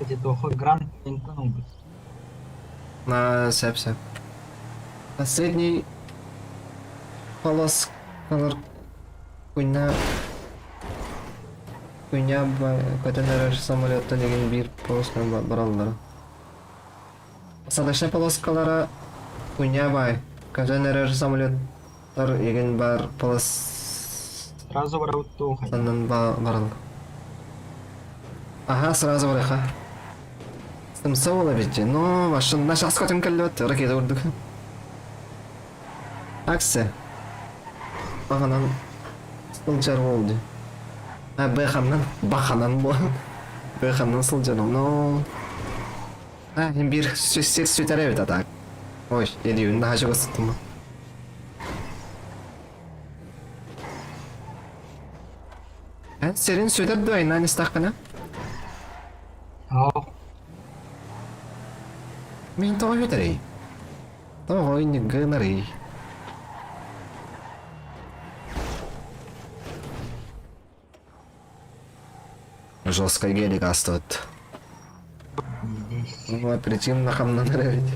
Кстати, туоху Гранд Линкольн ылбыт. На сөп сөп. Последний полоскалар күнэ күнэ көтөн эрэр самолеттан деген биир полосканы бараллара. Посадочнай полоскалара күнэ бай көтөн эрэр самолеттар егин бар полос Сразу барабыт туохай. саннан барал. Ага, сразу барыха. Сымса буола эбит дии. Но машина сейчас көтөн кэллибэт ракета курдук. Акция. Баханан сылдьар буол дии. А бэханнан баханан буол. Бэханнан сылдьар но А, биир сир сүтэр эбит а так. Ой, илиибин наһаа чугас туттум. Эн сирин сүтэр дуо айнаан истэххинэ? Оо, Мин тоҕо сүтэрий? Тоҕо инник гынарый? Жесткий гелик астыбыт. здесь. Ну, оперативно хамнанар эбит.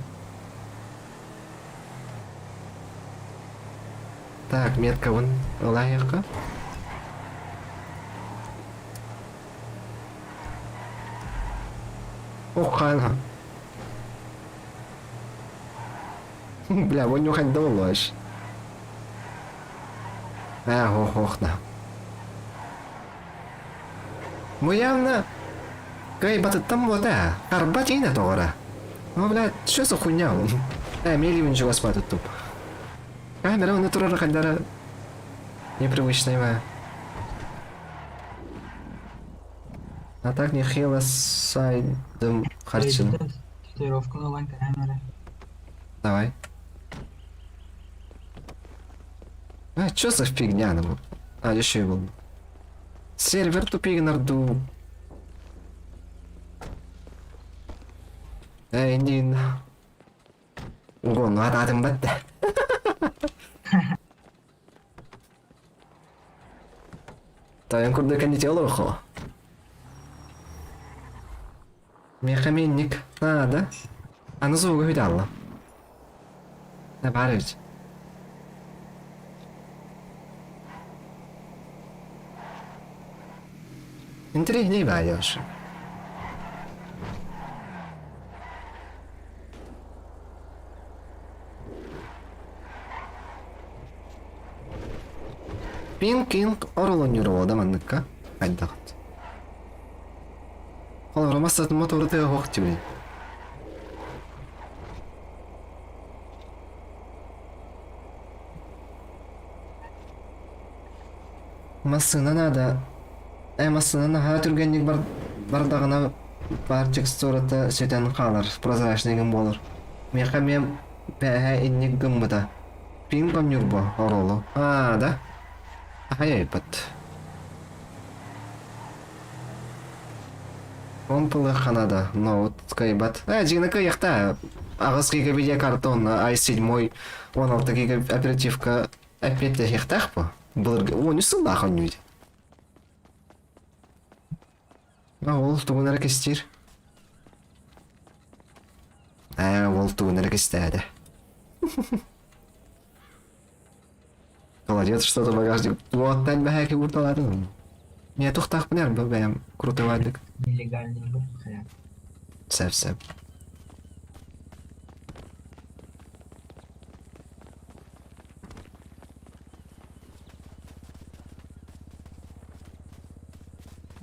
Так, меткабын ылайыққа. Ох, Бля, вон нюхать довелось. А, ох, ох, да. Бу явно кыайбатыттан буота. Арба тиинэ тоҕора. Ну, блядь, что за хуйня? Э, миливин чугас туп. Камера оны турар хандара непривычная моя. А так нехило сайдым харчын. Татуировканы ылан камера. Давай. А, что за фигня ну? А, еще и был. Сервер тупик нарду. Эй, Нин. Угон, ататын батта. Тайын курдук кэннити олорохо. Миэхэ минник наада. Аны звуга хүтэ Баар эбит. Интэриэһинэй баайыаш. Пинг-кинг оролонньуруода манныкка хайдахт. Холобура массатын мотору тыаһуох тибин. Массыына наада. Э, массыына наһаа түргэнник бар бардаҕына баар текстурата сүтэн хаалар, прозрачныйгын буолар. Миэхэ эмиэ бээһээ инник гыммыта. Пинг Ньурба оруолу. Аа, да? Аһай-айбат. Помпылы Канада, ноут кыайбат. Э, дьиҥэ кыайыахта. Аҕыс гига видеокарта уонна i7 16 гига оперативка эппиэттэһиэхтээх бу. Былыргы 13 сыллаах оонньуу А ол тугун эрэ кистиир. Ээ, ол тугун эрэ кистээтэ. Молодец, что-то багажник. Уоттан бэһээки уурталаатын. Миэ тухтаахпын эр бу бэйэм крутовайдык. Нелегальный был хайа. Сөп сөп.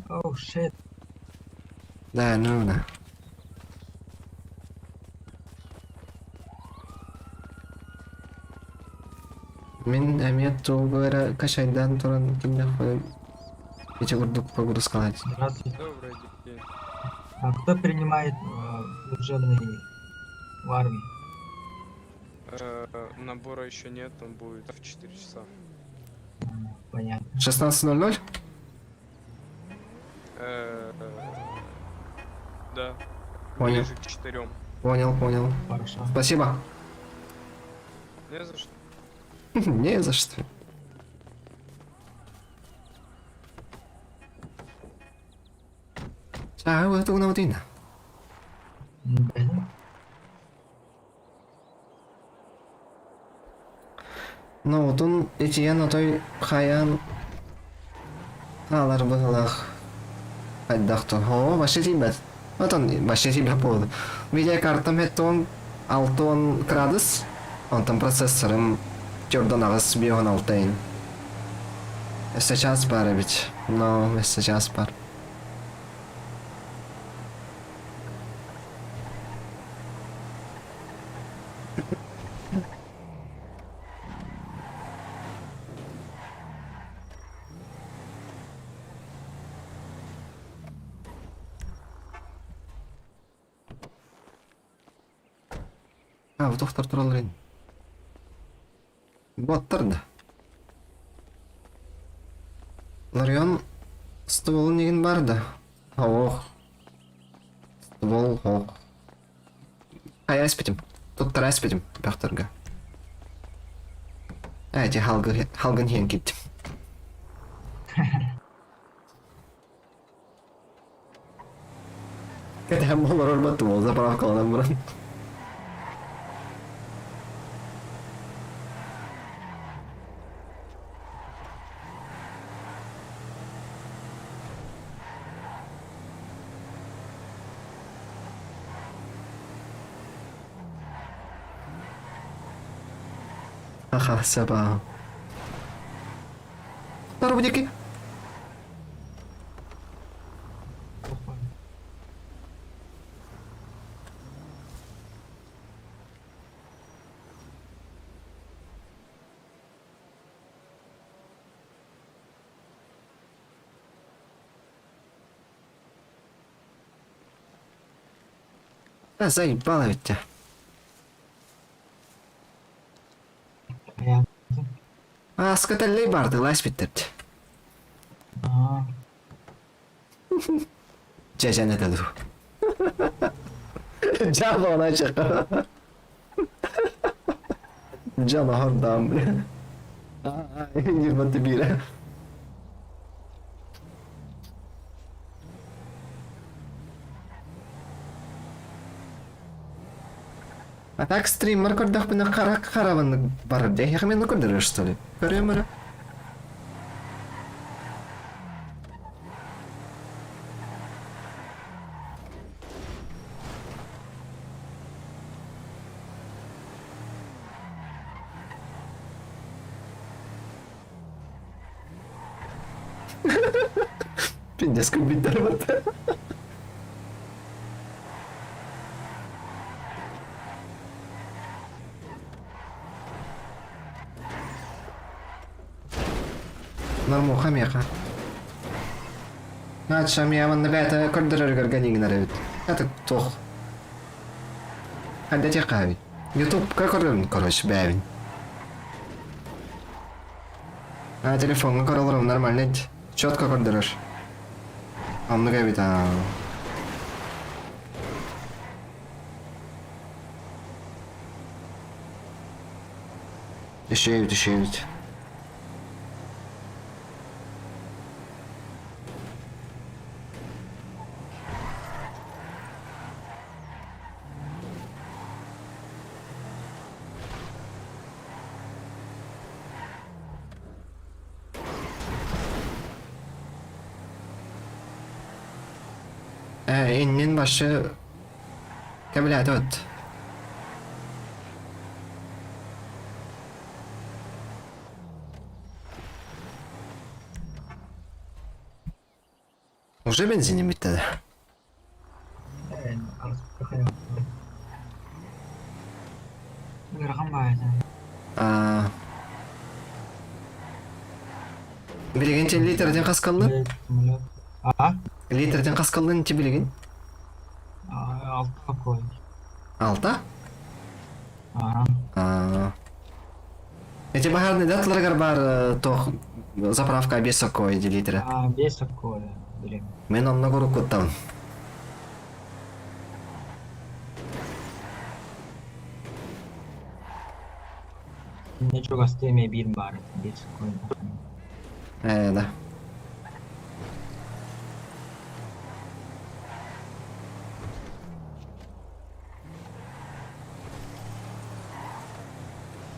Oh shit. Да, ну на. Мин эмиэ тугу эрэ качайдаан туран кимнээх ити курдук погрузкалаать. Здравствуйте. Добрый день. А кто принимает служебный в армии? Набора еще нет, он будет в 4 часа. Понятно. 16.00? Да. Понял. Ближе к 4. Понял, понял. Хорошо. Спасибо. Не за что. Не за что. Ciao, tu una mattina. Bene. Ну, отун итийэн отой хайаан хаалар быһыылаах хайдах то оо вообще тиийбэт отон вообще тиийбэт буолду видеокартам хэттон алтон градус онтон процессорым төрдөн аҕыс биэһон алтайын сейчас бар эбит но сейчас бар А, вот доктор тураллар Боттар да. Ларион стволун игин бар да. Ох. Ствол ох. Хайа испитим. Туттара испитим бөхтөргө. Эти халгын хиэн киттим. Кэтэһэн олорор баттым ол заправкаланан баран. Аха, саба. Нарубники. Да заебало ведь тебя. Хайа. Ааска тэллэй баардылаа испиттэрт. Аа. Дьэдьэн этэ дуу. Дьаабана чака. Дьон оһордоон бля. Ньурбаты биирэ. А так стриммер көрдөхпүнэ хара харабаннык барар дии. Эһиэхэ мин көрдөрөр что ли? Көрүөм эрэ. Пиздец, компьютер вот. Нормуха меха. Нача мия манна бэйэтэ көрдөрөрүгэр ганиҥнар эбит. Это туох. Хайда диэххэ Ютубка көрөбүн, короче, бэйэбин. А телефоҥҥа көрө олоробун нормально четко көрдөрөр. Оннук эбит аа. Үчүгэй эбит, үчүгэй эбит. Ээ, иннин башы кэбилээтэ от. Уже бензиним бүттэ да? Ыарахан баайда. Аа. Билигин чи литрден хас каллын? А? Литрден хас каллын чи билигин? Алта кой. Алта? Аа. Аа. Эти баһарный даталаргар бар тох заправка без сокой литра. А, без сокой, блин. Мен онно куруккуттан. Не чугастыы эмиэ биир баар этэ, биир сокой. Ээ, да.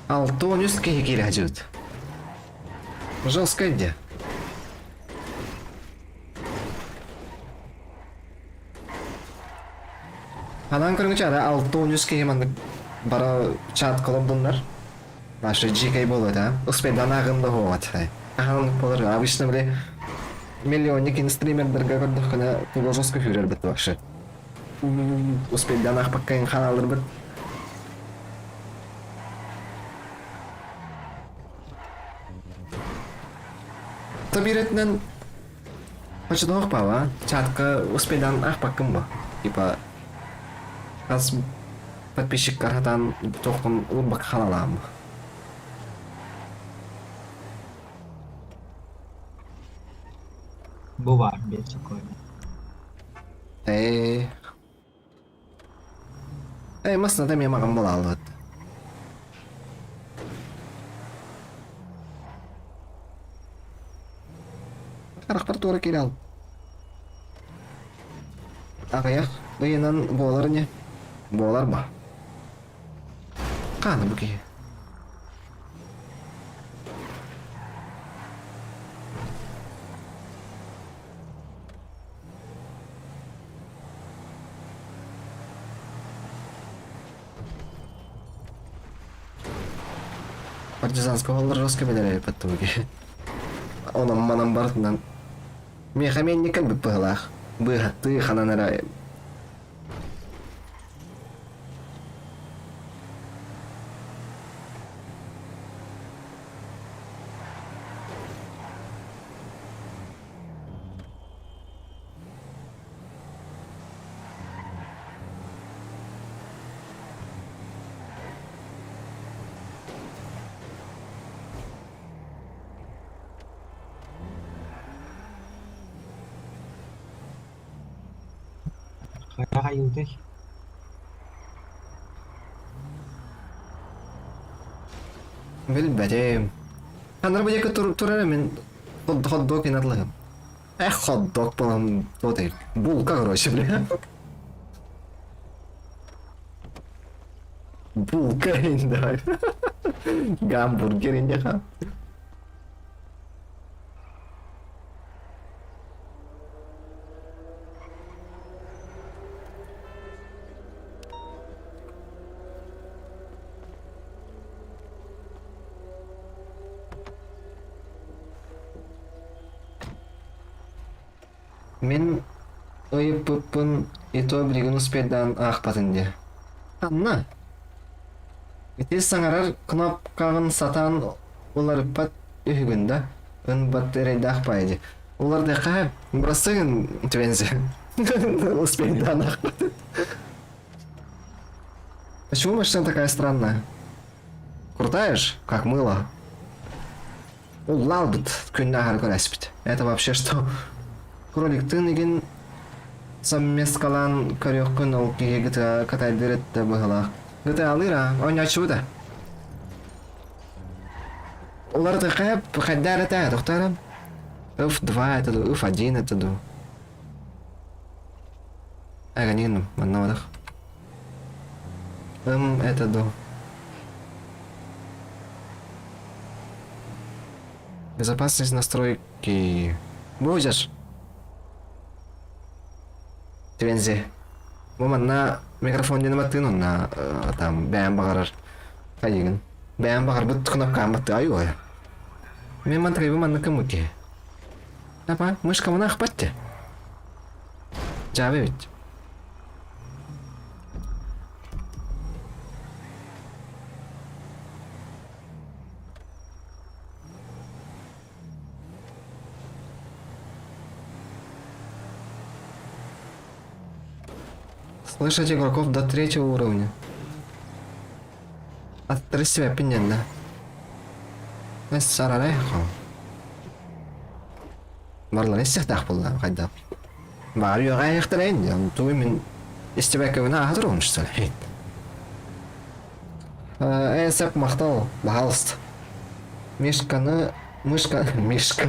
63 киһи киирэ сылдьыбыт. Жесткое где? Анан көрүҥү чаара 63 киһи маннык бара чат колобдуннар. Наша дьиикэй буолуо этэ. Успейдан ааҕын да буолуот. Аһаан болар. Обычно били миллионник стримердергэ көрдөххүнэ туга жестко күүрэрбит вообще. Успейдан аахпакка хаалырбыт. Табиретинэн Оччотоох пава, чатка успейдан аахпаккын бо. Типа хас подписчиккар хатаан туохпун уурбакка хаалалаам. Бу баар биир сокуон. Ээ. Ээ, масыната эмиэ маҕан буолааллыбыт. Харахпар туора киирэ ал. Аҕыйах ыйынан буолар ини. Буолар ба. Хаана бу киһи. Партизанского олоророско билэр эбиппит тугу Онон манан барытынан миэхэ эмиэ кэлбит быһыылаах. Быыһаттыы ханан эрэ Хайа хайыытый? Билбэтим. Ханна бу диэки турар мин хот-дог инатлыһым. Эх, хот-дог буолан туотай. Булка, короче, бля. Булка давай. Гамбургер индиха. Мин ыйыппыппын и то билигин успейдаан аахпатын дии. Ханна? Ити саҥарар кнопкаҕын сатаан уларыппат үһүгүн да? Ынбат эрэйдээх баайы дии. Улардыахха бырастыгын твензи. Успейдаан аахпатын. Почему машина такая странная? Крутая ж, как мыло. Уллаалбыт күннээхэр көрөспүт. Это вообще что? Кроликтыын игин совместкалаан көрүөххүн ол киһи гыта катайдыр этте быһылаах. Гытаалыыр а, оонньооччубут а. Уларытыхха хайдаар этэ, тохтоором. F2 это ду, F1 это ду. Аганин, манна бадах. М это ду. Безопасность настройки. Будешь? Твензи. Бу манна микрофон диэн баттыын онна там бэйэм баҕарар хайыгын. Бэйэм баҕарбыт кнопкаан баттыы ай Мен мантрайбы маннык кыммыт киһи. Апа, мышкамын ахпат те. Дьаабы эбит. Слышать игроков до третьего уровня. Аттары пинненна. Сарарайхо. Барлар истихтаах булла хайда. Баар үөҕэ тугу мин истибэккэбин ааһа турабын что ли? Э, сеп махтал, пожалуйста. Мишканы, мышка, мишка.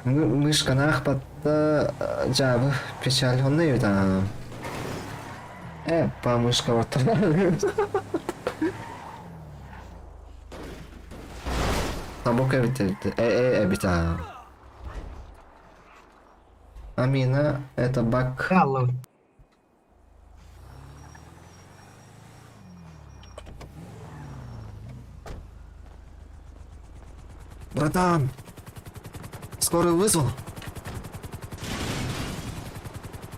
Мышканы ахпатта жабы печаль онно эбит Э, па мышка барта. Табок эбит э э эбит Амина, это баг. Братан! Скорую вызвал?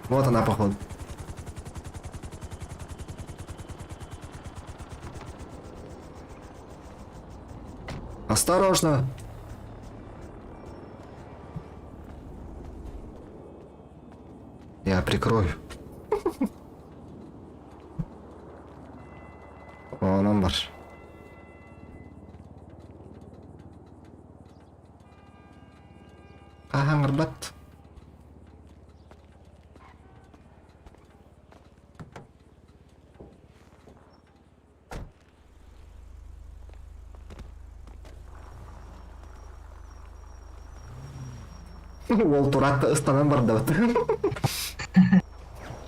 Вот она, походу. Осторожно! Я прикрою. Онон бар. Хаһаҥырбат. Уол тураат ыстанан бардабыт.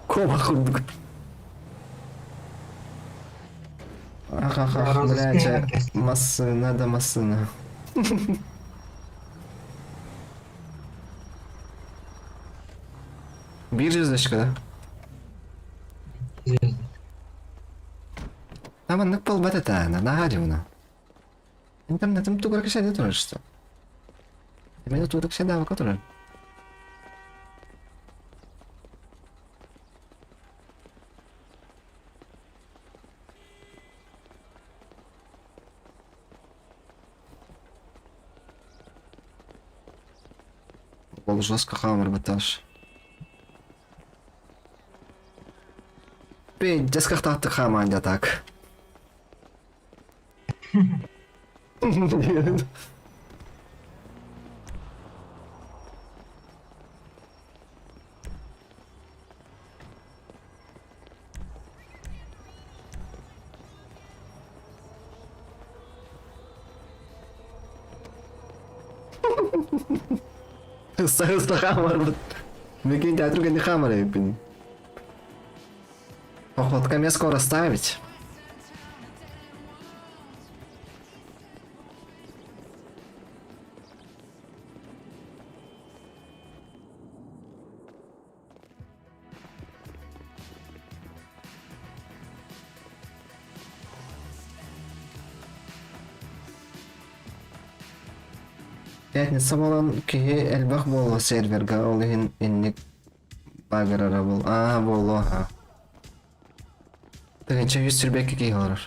Кома курдук. Ах, ах, ах, блядь, массына да массына. Биир звездочка, да? Звезды. Там маннык буолбат этэ, наһаа дьуна. Интернетим тугар кэсэде турар что. Мен тугар кэсэде турар. Ол жестко хаамар батташ. Пиздец кахтаахтык хаамаан дьэ так. Ыста хаамарбыт. Микин театру кэнни хаамар эбиппин. Походка мне скоро ставить. Пятница буолан киһи элбэх буолуо серверга, ол иһин инник багырара бол. Аа буолуо аха. Тыһыынча үс сүрбэккэ киһи олорор.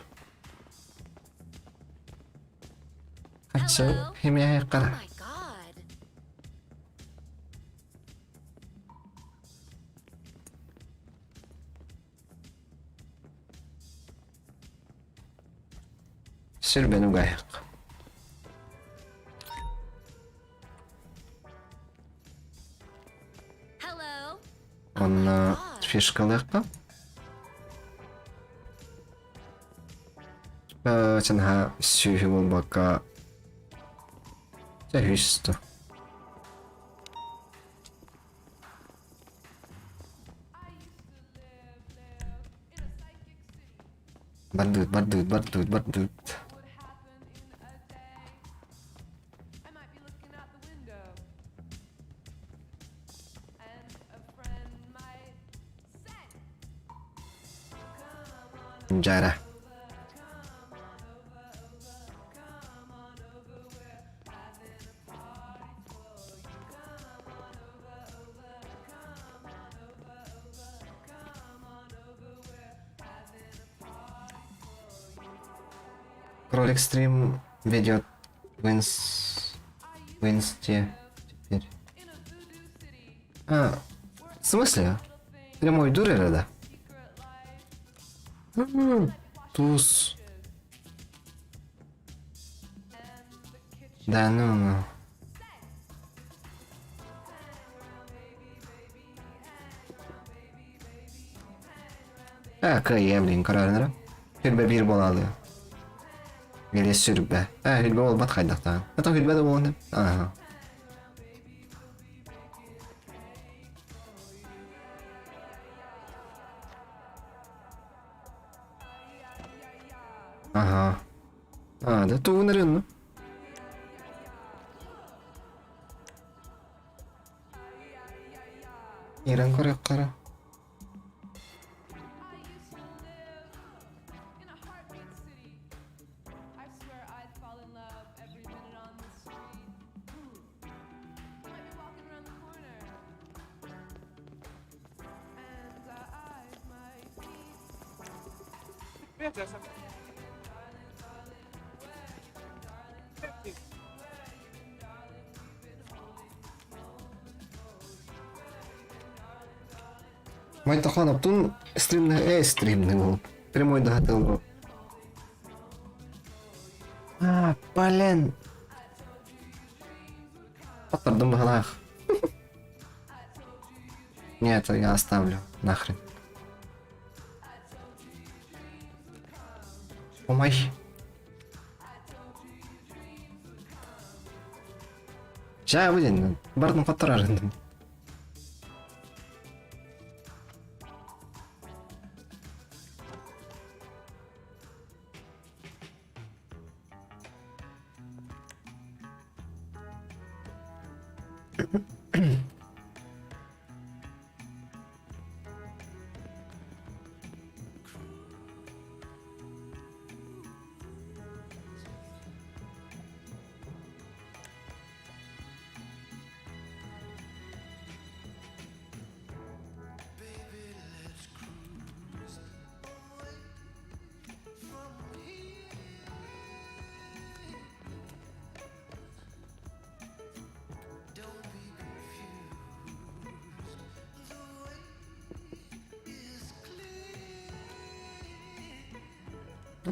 Хаччы химия Oh my god. Сүрбэни угайык. Hello. Oh my Онно god. фишкалыахха. Чанха сүүһү буолбакка сүүсту. Бардыыт, бардыыт, бардыыт, бардыыт. Дьара. Кролик стрим ведет в, инс... в инсте теперь. А, в смысле? Прямой дурера, да? Туз. Да ну ну. Ээ, кыайыам диэн көрөөрүн эрэ. Хүрбэ биир буолаалыы. Или сүрбэ. Ээ, хүрбэ буолбат хайдахтаан. Это хүрбэ да буолан. Ага. Ага. А, да тугун эрэ Ирэн көрүөххэ Майтаханаптун стримный э стримный был. Прямой догадал был. А, блин. Паттардым быһалаах. Нет, я оставлю. Нахрен. Омай. Чаа блин, бардым хотторор гындым.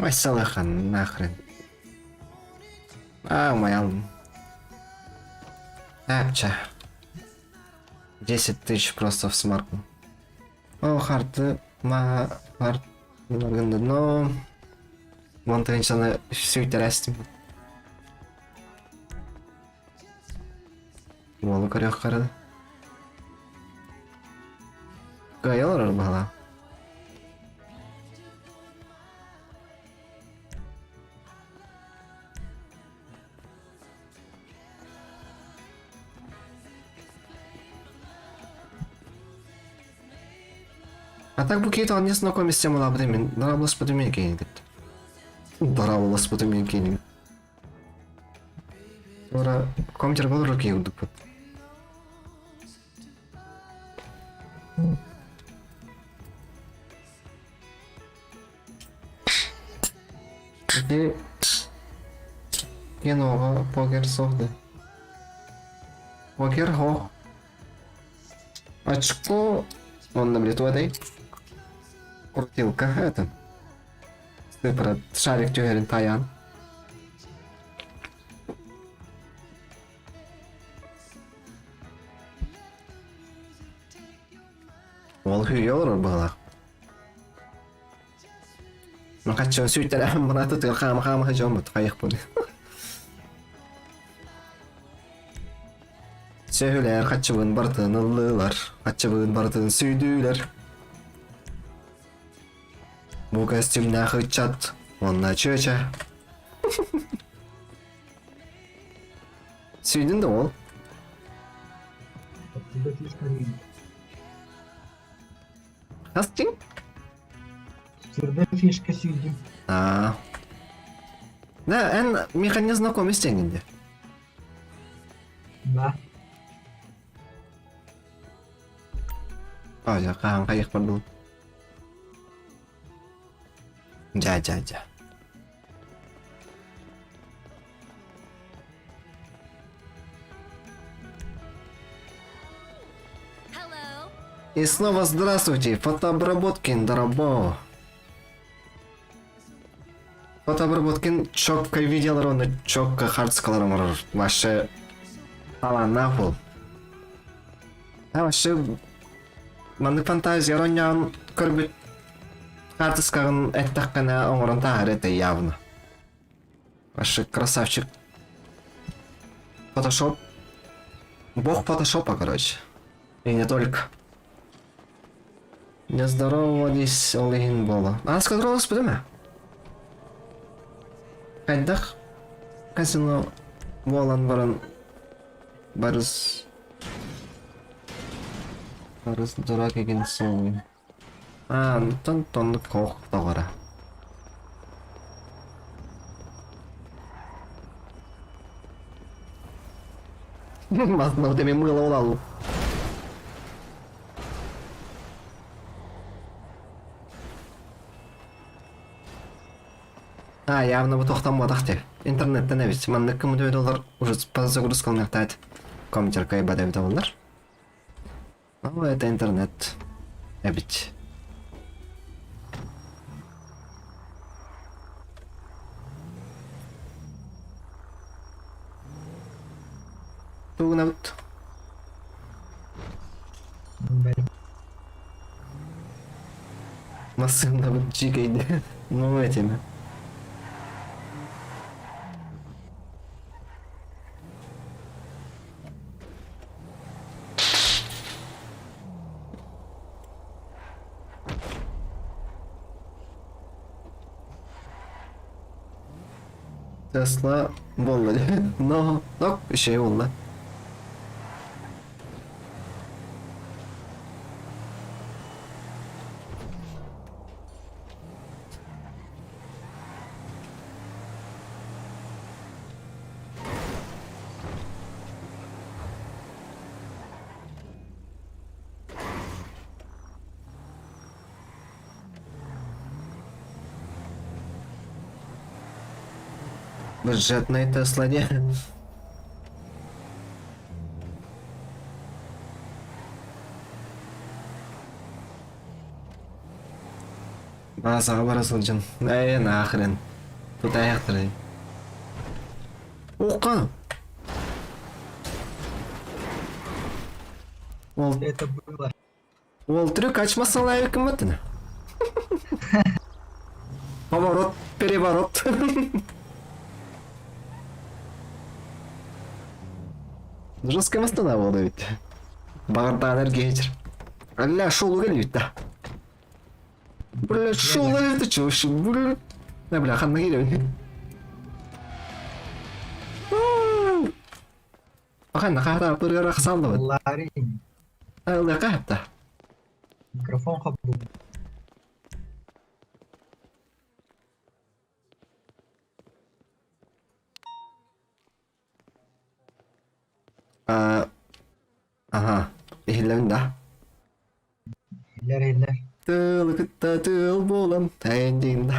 Ой, салахан, нахрен. А, моя... Апча. 10 тысяч просто в смарку. О, харты, ма, харт, но... Монтенчаны сүйтэрээстим. Уолу көрүөххэ Кыайа олорор баһылаа. А так бу киһи не знакомиться буолаабыт мин дорооболоспутум мен киһини кытта. Дорооболоспутум мен киһини. Ора компьютер болор киһи курдукпут. Ити киноҕа покер суох да. Покер хоох. Очко онно били туодай крутилка это цифра шарик түһэрин тайаан. Ол хүйэ олорор быһалаах. Махаччы сүүйтэрэ мырааты тыа хаама хаама дьоммут хайыхпын. Сөһүлэр хаччыбын барытын ыллылар, хаччыбын барытын сүйдүүлэр. Бу костюмнаах ыччат уонна чүөчэ. Сүйдүн да ол. Хастың? Сырда фишка сүйдүм. Аа. Да, эн миэхэ не знаком истэҥин де. Да. А, я хаһан хайыах бардым. Дьа, дьа, дьа. И снова здравствуйте, фотообработкин, дорогого. Фотообработкин четко видеолар уонна четко хардскалар оҥорор вообще талааннаах буол. А вообще маннык фантазия оронньоон көрбүт хаартыскаҕын эттэххинэ оҥорон таһаар этэ явно. Вообще красавчик. Фотошоп. Бог фотошопа, короче. И не только. Не здоровались ол иһин буола. Ааска здороваласпыт эмэ? Хайдах казино буолан баран барыс барыс дурак игин суоҕун. Аа, онтон тоннук хоох тоҕора. Мазнал тебе мыло улалу. А, явно бу тохтоммотах те. Интернеттен эбит. Маннык кымыт доллар уже загрузкалныахтаат. Компьютер кайбат эбит олар. Ну, это интернет эбит. Тугунабыт. Массыынабыт дьиикэйдэ. Ну, этими. Тесла буолла но но үчүгэй буолла. Бюджетный Тесла не. Базаҕа бара сылдьан. Ээ, нахрен. Тутаайахтарай. Ухха! Ол, Это было. ол трюк ачмасалай кымматын. Поворот, переворот. Жесткая мастана буолла эбит. Баҕардаан эргиһичер. Алля, шоу кэлбит да. Бля, шоу это чё вообще? Бля, да, бля, ханна киирэн. Ханна хаата пырыара саллабыт. Ларин. Алла хаата. Микрофон хабу. Аха, иһиллэбин да. Иһиллэр иһиллэр. Тыалы кытта тыал буолан тайдин.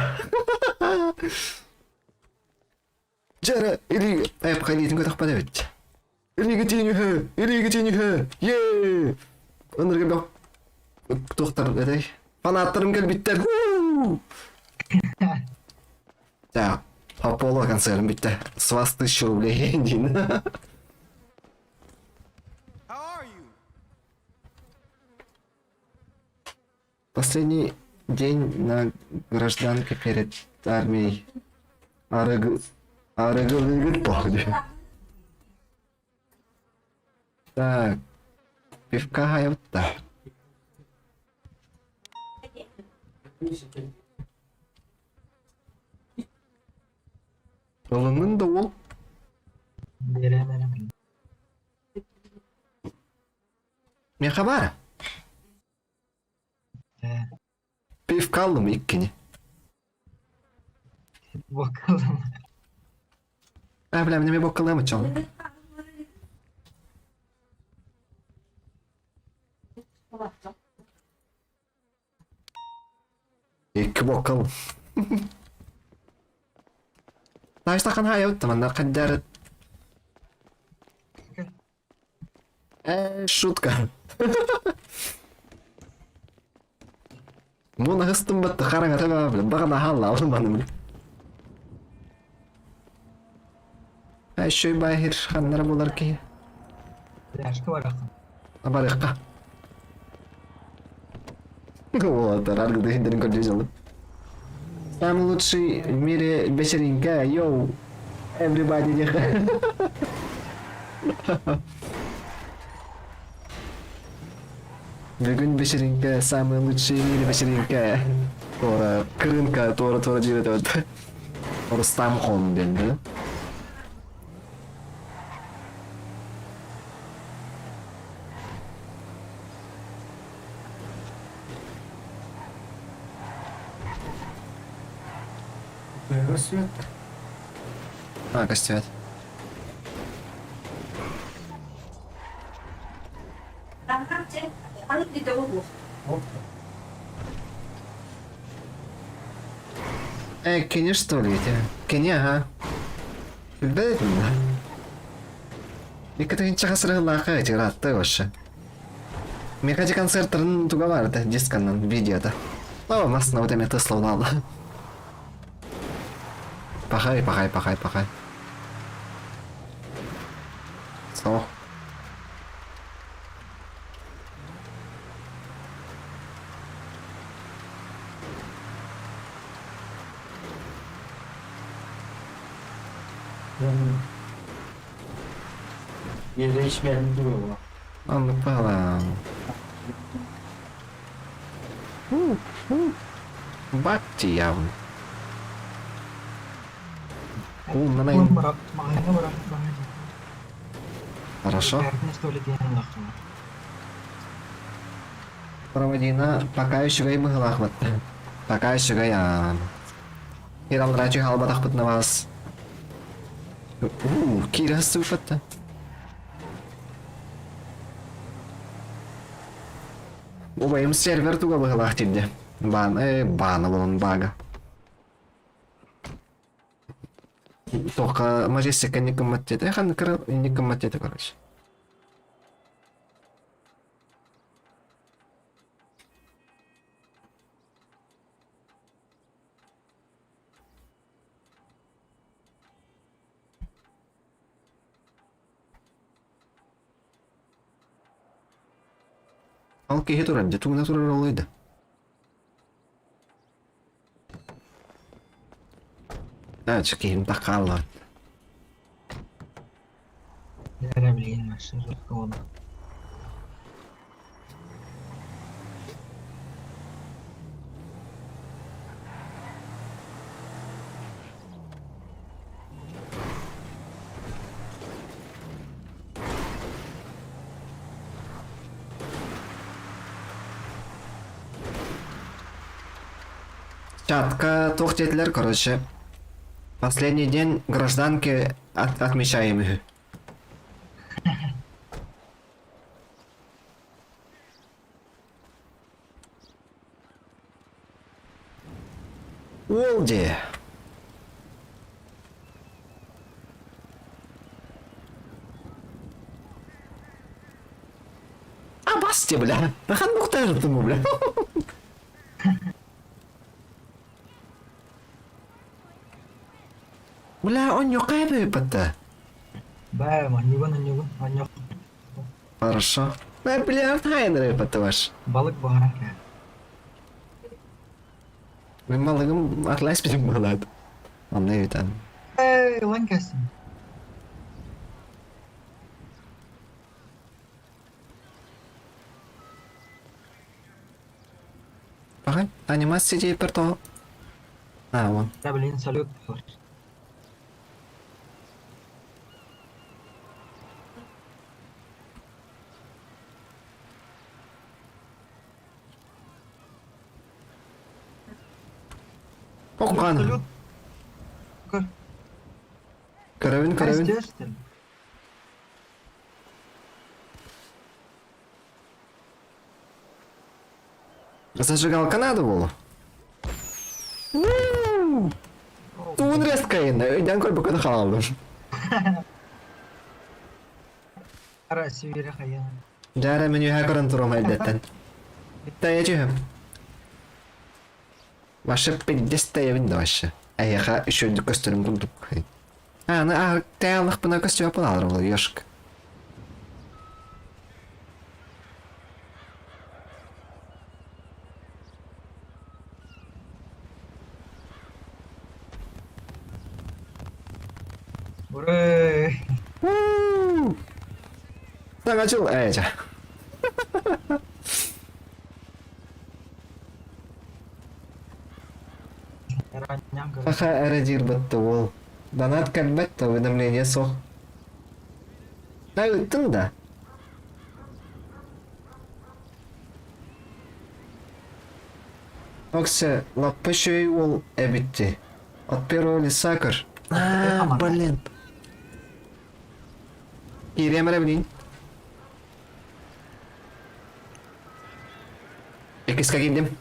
Дьэрэ, илии, эп хайдыытын көтөхпөт эбит. Илиигэ тиинүһэ, илиигэ тиинүһэ, е! Ынырга бөх туохтар этэй? Фанаттарым кэлбиттэр. Так, Аполло концерт бүттэ. С вас 1000 рублей диин. Последний день на гражданке перед армией. Арыгы... Арыгы похуй. Так, пивка хайытта. Ылыннын да ол. Биэрэн эрэ. Миэхэ баар. Ээ. Пивка ыллым иккини. Бокалым. А, бля, мин эмиэ боккалыам оччоҕо. Икки бокал. Таастахан хаайабыт манна хайдары. Шутка. Муна хыстым батты хараҥата баа бля баҕана хааллаабын маным. Еще баһир ханнара булар киһи. Пляжка барахсан. Барыахха. Вот, аргыды хиндерин көрдүү жалып. Самый лучший в мире вечеринка, йоу, everybody диэхэ. Бүгүн вечеринка самый лучший в мире вечеринка. Туора кырынка туора-туора диэбит Рустам Хон диэн да? Көстүбэт. А, көстүбэт. Э, кини что ли эти? Кини, ага. Билбэт да. Икки хасырыһылаахха эти ыраатта вообще. Меха концерттарын туга барды дисканнан видеота. О, масна вот эми тыслаулаалы. Пахай, пахай, пахай, пахай. Со. Yerleşmeyelim duruyor. Оннук баҕалаан. Бактиям. Умнанайын. Маҕаһыыҥҥа баран Хорошо. Проводина пока үчүгэй быһыылаахпыт. Пока үчүгэй аан. Иралларааччы хаалбатахпытына баас. Уу, киирэ сыппатта. Убайым сервер туга быһыылаах тиийдэ. Баан, баана буолан баага. Тока мажестика не гыммат хан не гыммат диэтэ короче. Ол киһи турар, дьэ тугуна турар олуйда. Аа, киһим таххааллаат. Эрэ билигин машина жестко Чатка туох диэтилэр, короче. Последний день гражданки от отмечаем үһү. Уол дии. Абасте, бля. Нахан бухтарытым, бля. Бля, он ньокайбы патта. Бээ, манньыгын анньыгын, анньах. Хорошо. Бля, бля, тайныры патта ваш. Балык баҕаран кээ. Мин балыгым атлас битим балат. Онно үтэн. Эй, ылан кэстим. Пахай, анимация теперь то. А, вон. Да, блин, салют. Оккан. Салют. Көрөбүн, көрөбүн. Естественно. Зажигалка надо было? Тугун резкайын, өйдөн көрбөккө да хаалдым. Ара сибири хайан. Дьара мен үһэ көрөн турам элдеттен. Тая түһөм. Ваша пиздец тайабын да вообще. Эйэхэ үчүгэйдик көстөрүм курдук. Аны тайаллахпына көстүө буолалар ол ёшк. Ура! Саҥа дьыл ээ дьэ. Саха эрэ диир батта уол. Донат кэлбэт да уведомление суох. Да ыыттыҥ да? Оксе, лаппа үчүгэй уол эбит дии. От первого лица көр. А, блин. Киириэм эрэ билин. Иккискэ киирдим.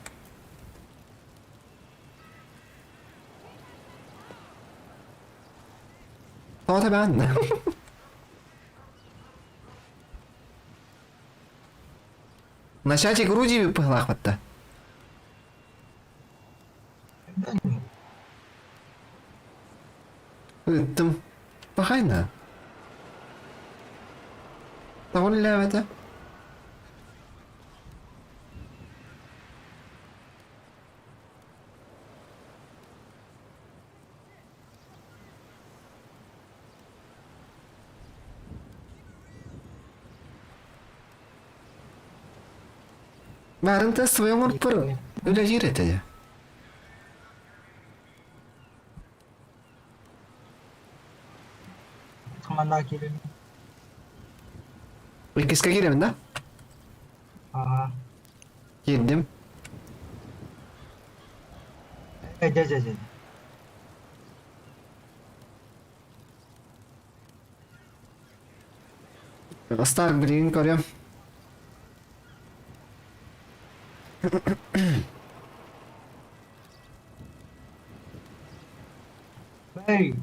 Тоҕо тэбэҕин? Начать игру диэбит быһылаахпатта. Ыыттым. Пахайна. Тоҕо үлэлээбэтэ? Баарын тестовый оҥорпор үлэлиир этэ дьэ. Команда киирэн. Иккискэ киирэбин да? Аа. Киирдим. Э, дьэ, дьэ, дьэ. Старк билигин көрүөм. Эй!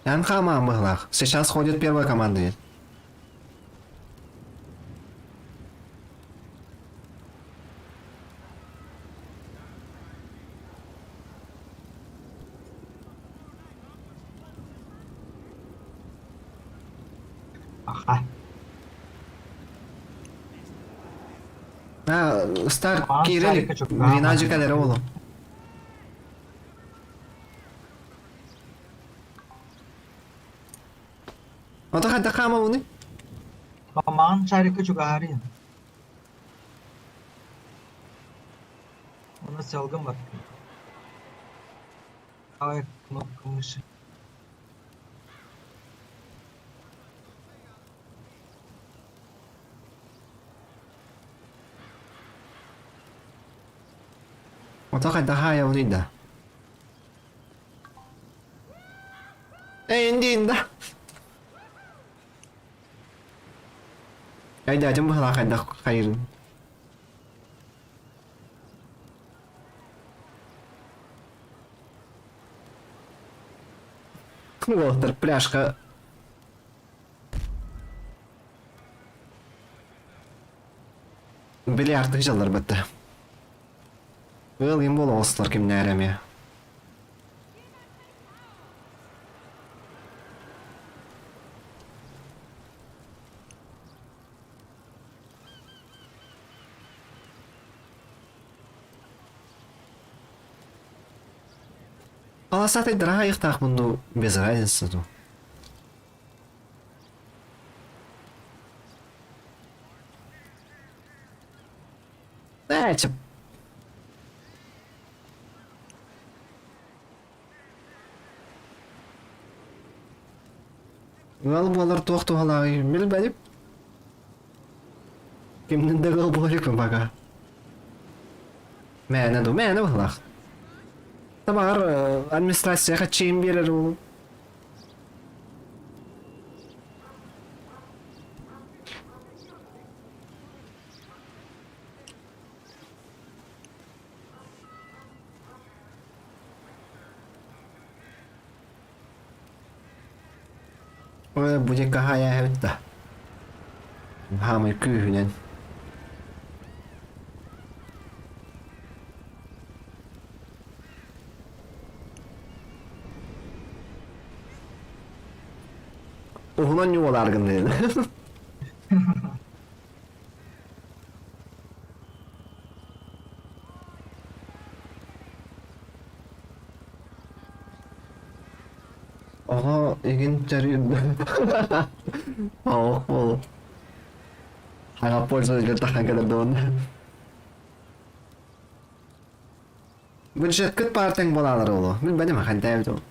Эн хаамаан быһылаах. Сейчас ходит первая команда ведь. Аха. А, Старк Аан киирэ Сарика чугаһаан Гренадьи кэлэрэ буолуо. Ото хайдах хаамабыный? Маҥан шарика чугаһаарыйын. Уонна сыалгын баттын. Правая кнопка мыши. Ото хайдах хаайабыный да? Эй, индиин да? Өйдөөтүм быһылаах хайдах хайырын. Уолаттар пляжка бильярдыы дьалларбатта. Ыал им буола оҕустулар кимнээр эмиэ. Полосатый дыраайыктаахпын дуу, без разницы дуу. Ээ, чып. Ыал буолар туох туһалааҕый билбэтим. Кимнин да ыал буола иликпин пока. Мээнэ дуу, мээнэ быһылаах. Табаҕар администрацияҕа чиин биэрэр уолу. Ой, будет хаһаайа эбит да. Хаамай күүһүнэн. Уһунан ньуолааргын диэн. Оҕо игин төрүүр Оох буолу. Ага пользователь тахан кэлэр да Бюджеткыт партияң болалар олу. Мин бәдем хантайбыт ол.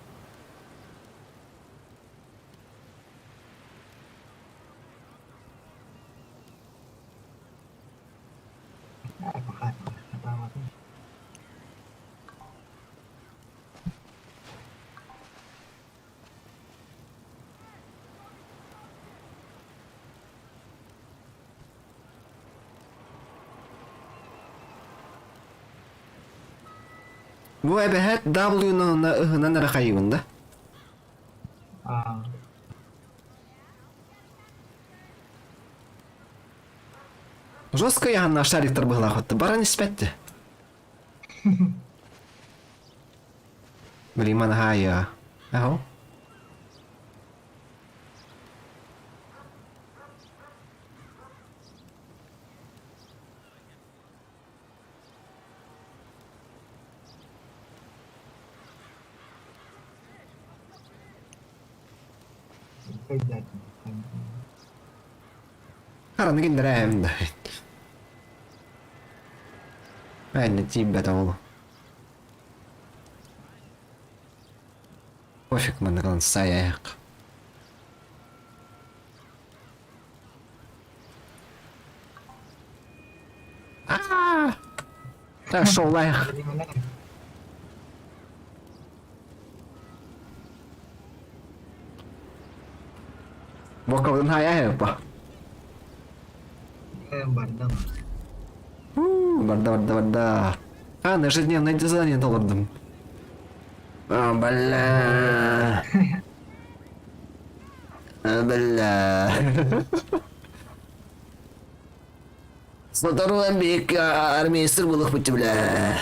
Бу эбэһээт W-ны ыһынан эрэ хайыыбын да? Жестко яһаннаах шариктар быһылаах баран испэтти. Блин, манахая. Аһо. Хараны киндэрээм да. Мээнэ тиийбэтэ ол. Пофиг манныгынан сайайык. А-а-а! Так, шоулайық. Боковын хайа па. Бардам. Барда, барда, барда. А, на ежедневное задание толордум. А, бля. А, бля. Сотору бик армейстер булых бля.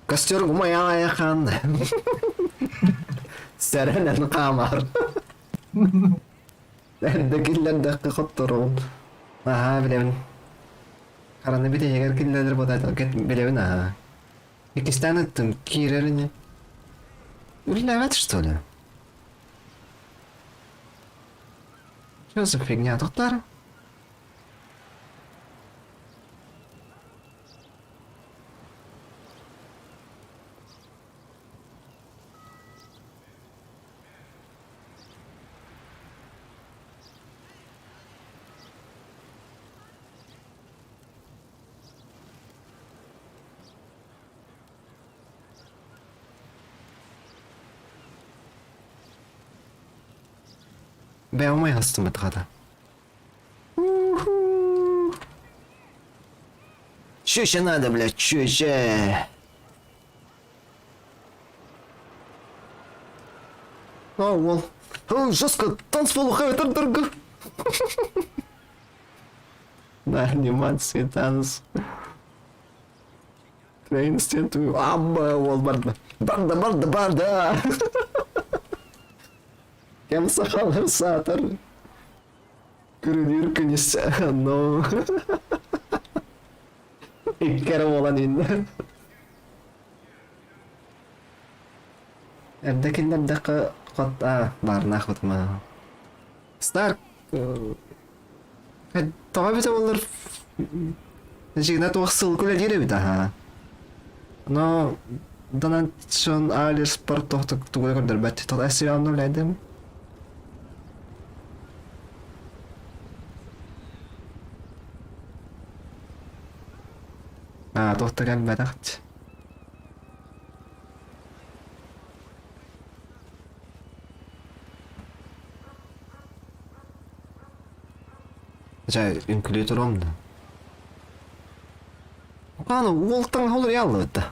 Костер гумаяхан. Сэрэнэн хаамар. Эрдэ киллэрдэххэ хотторугун. Аһаа билэбин. Хараны бүтэһигэр киллэрэр буолаат билэбин аһаа. Иккистээн ыттым киирэр ини. Үлэлээбэт что ли? Что за фигня тоқтар? Бэйэм умайхастыммыт хата. Чё еще надо, блядь, чё еще? А, уол. Он жестко танцпол дорого. На анимации танц. Train Амма, уол барда. Барда, барда, барда. Кем сахалар саатар. Күрүнүр күнүс. Но. Иккere буолан иннэ. Эрдэ киллэрдэххэ хот аа баарнаах бытма. Старк тоҕо эбитэ буоллар Жигна туох ссылка үлэлиир эбит аһаа. Но донатшон али спорт тугу көрдөрбөт. Тоҕо SEO-ну үлэдим. Аа, туох да кэлбэтэх. Дьэ, үҥкүлүү туруом да. Аны уолтан холуйаллыбыт да.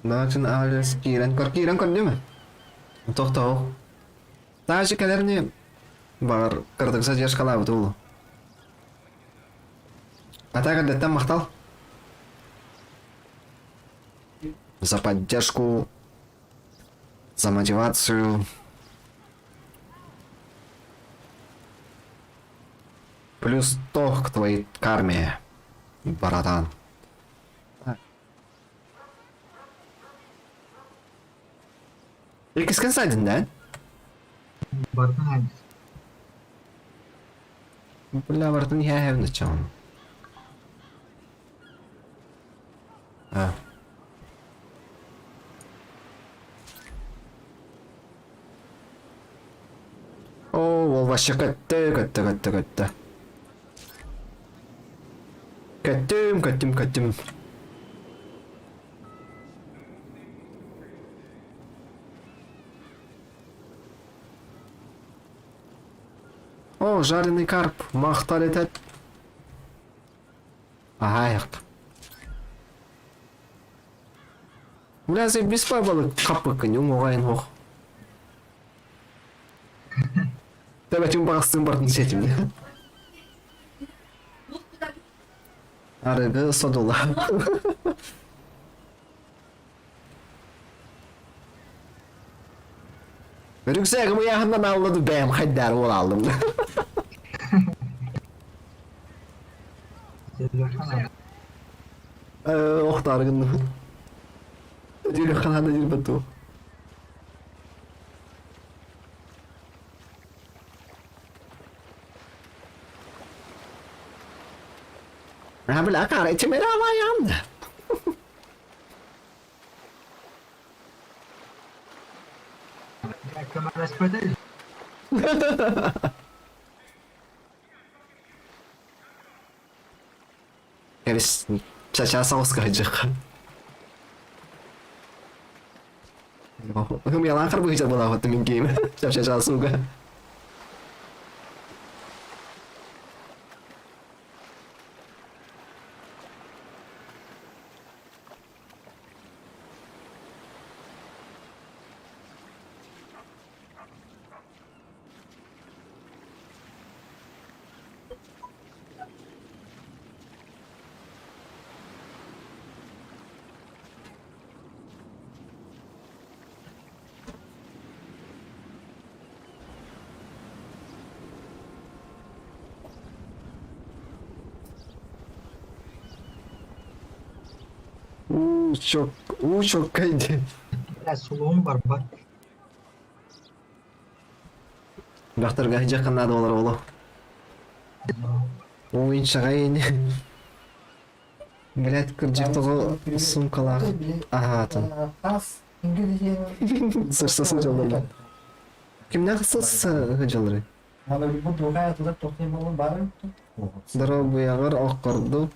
Начин аалес киирэн көр киирэн көрдүм. Тохтоо. Таажы кэлэрни баҕар кыратык задержкалаабыт уулу. Ата кэрдэттэн махтал. За поддержку, за мотивацию. Плюс 100 к твоей карме, братан. Иккискин сайдын да? Бартын айдыс. Бля, бартын иһээһэбин оччоҕун. А. Оо, ол вообще көттө, көттө, көттө, көттө. Көттүм, көттүм, көттүм. О, жареный карп, махтал этет. Аһаайахт. Бля, сен бес балык қаппыккын, оңайын хоқ. Тәбәтін бағыстың бардың сетім. Арыгы содула. Рюкзагым ыйааһыннан аллады бэйэм хайдаар уол аллым. Охтаары гынным. Дьүлүхханаана дьүлбэт дуо? Бля, акара, ичимер алайан. Көмөлөспөтүй. Кэбис, чачаа соҕус кыһыдьык. Хымыялаан харбыһычар буолаабыттым мин киим. Чачаа сууга. Уу, чок, уу, чоккай диэн. Бля, сулуум барбат. Бөхтөргө сыдьыахха наада буолар оҕолор. Уу, инчэҕэй ини. Блядь, кырдьык тоҕо суумкалаах аһаатын. Сырса сылдьаллар. Кимнээх сылса сылдьалларый? Доруобуйаҕар оккорду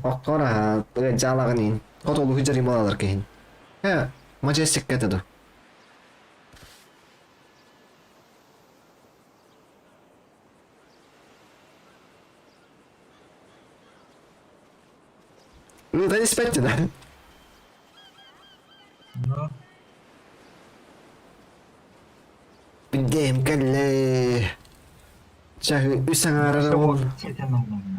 Оккор аһа дьаалаҕын иһин. Хотолуһу дьарыйым балалар киһин. Э, мажестикка этэ ду. Ыытан испэттин а? Ну, Билдиэм кэллэ. Чаһы үс аҥаарара ол. сиэтэн ыллым.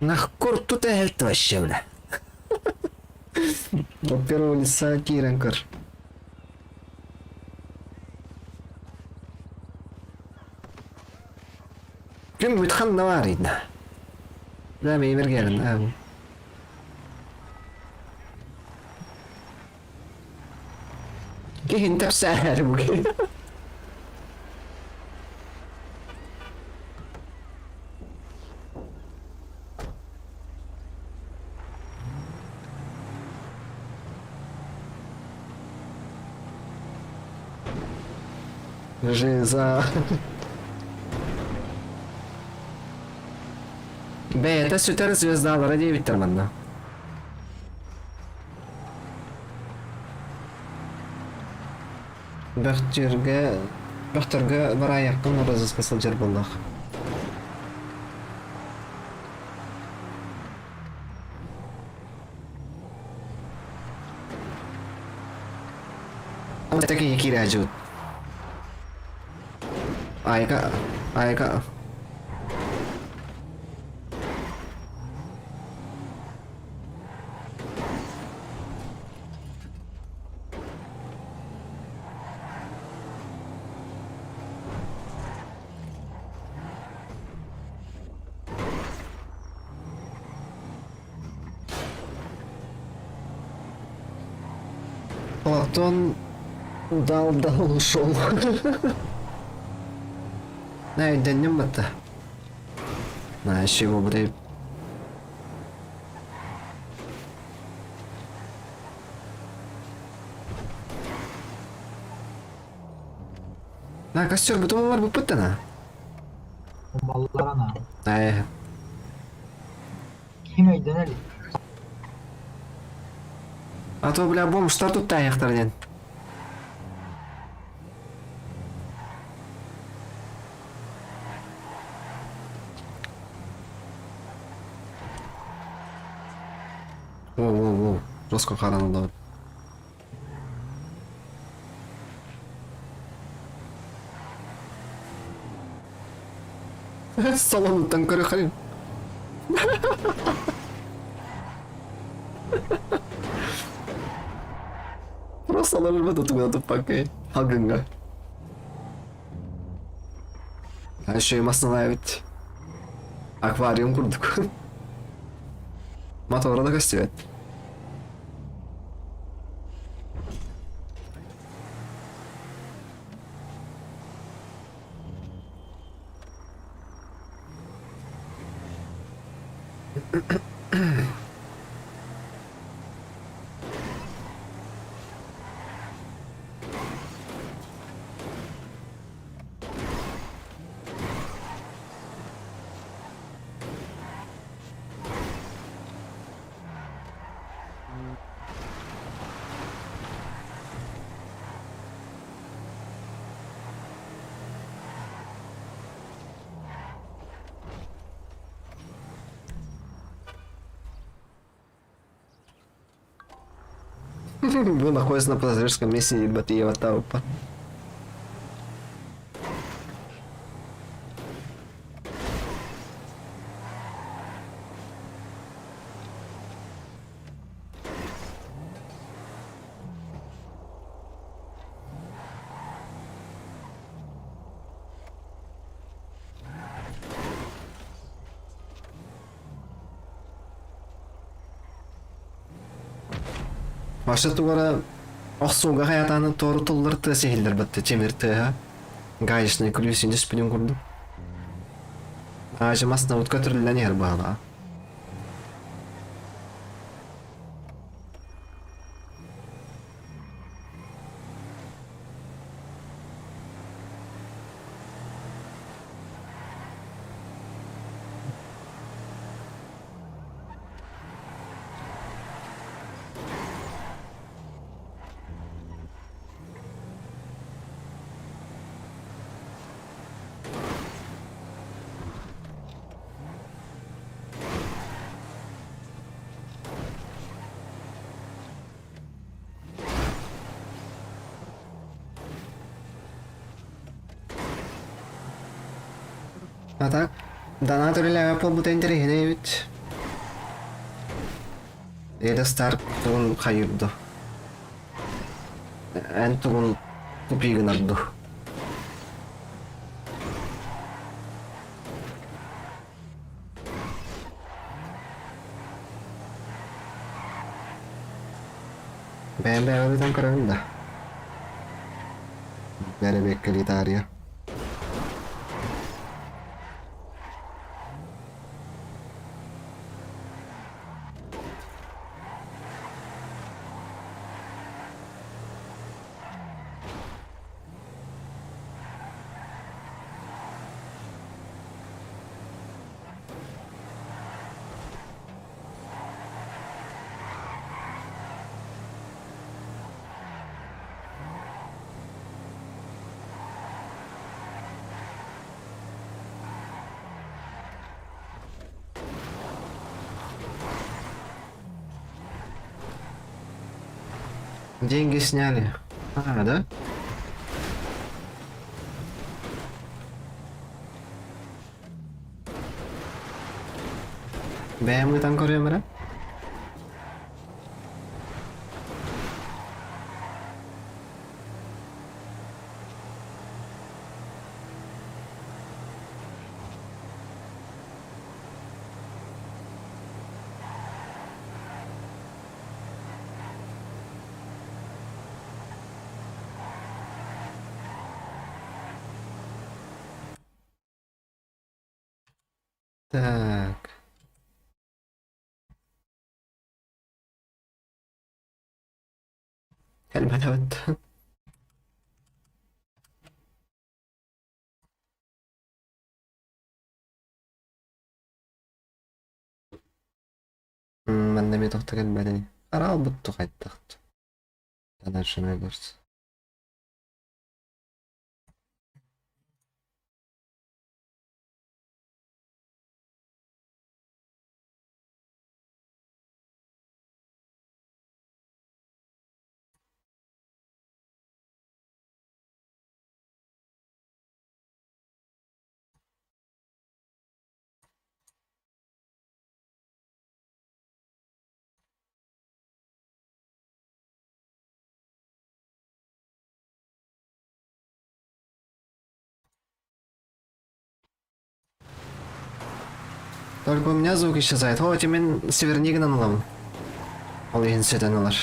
Нахкор тут эһэлт вообще, бля. От первого лица киирэн көр. Ким бүтхан да бар идна. Да, меймер герин. Киһин тэпсээр бу киһи. Жиза. Бэйэтэ сүтэр звездалара диэбиттэр манна. Бөхтүргэ Бөхтөргө бараайахпын розыска сылдьар буоллах. Такие киирээдьибит. Айка, айка. Платон дал дал ушел. На, өйдөннүм батта. На, еще его буду. На, костер бутон бар буппут на. Балларана. Э, Ким өйдөнө илик. а то, бля, бомжтар тут таяқтар ден. Воу, воу, воу. Жестко харанылды. Салонуттан көрө харин. Просто алар туппаккай. Туппаккай. Халгынга. А еще и массалаабит. Аквариум курдук. Мотора да көстүбэт. Вы находитесь на пассажирском месте Батыева Таупа. Маша тугара охсууга хаятааны туору туллар тыа сиһиллэр батта тимир тыаһа. Гаечный ключ түспүтүн курдук. Аажымас навут көтүрүллэн иһэр баһылаа. А так, донат үлэлээбэт буолбута интэриэһинэй эбит. Эда Старк тугун хайырды. Эн тугун тупигын арду. Бэйэм бэйэбитэн көрөбүн да. Бэрэбиэккэлии таарыйа. Деньги сняли. А, да? Бэйэм ыытан көрүөм эрэ. Так. Кэлбэтэбит. Манна эмиэ тохто кэлбэтин. Араалбыт тухайдахт. Дальше көрс. Только у меня звук исчезает. О, мен севернигинен ыламын. Ол иһин сүтэн ылар.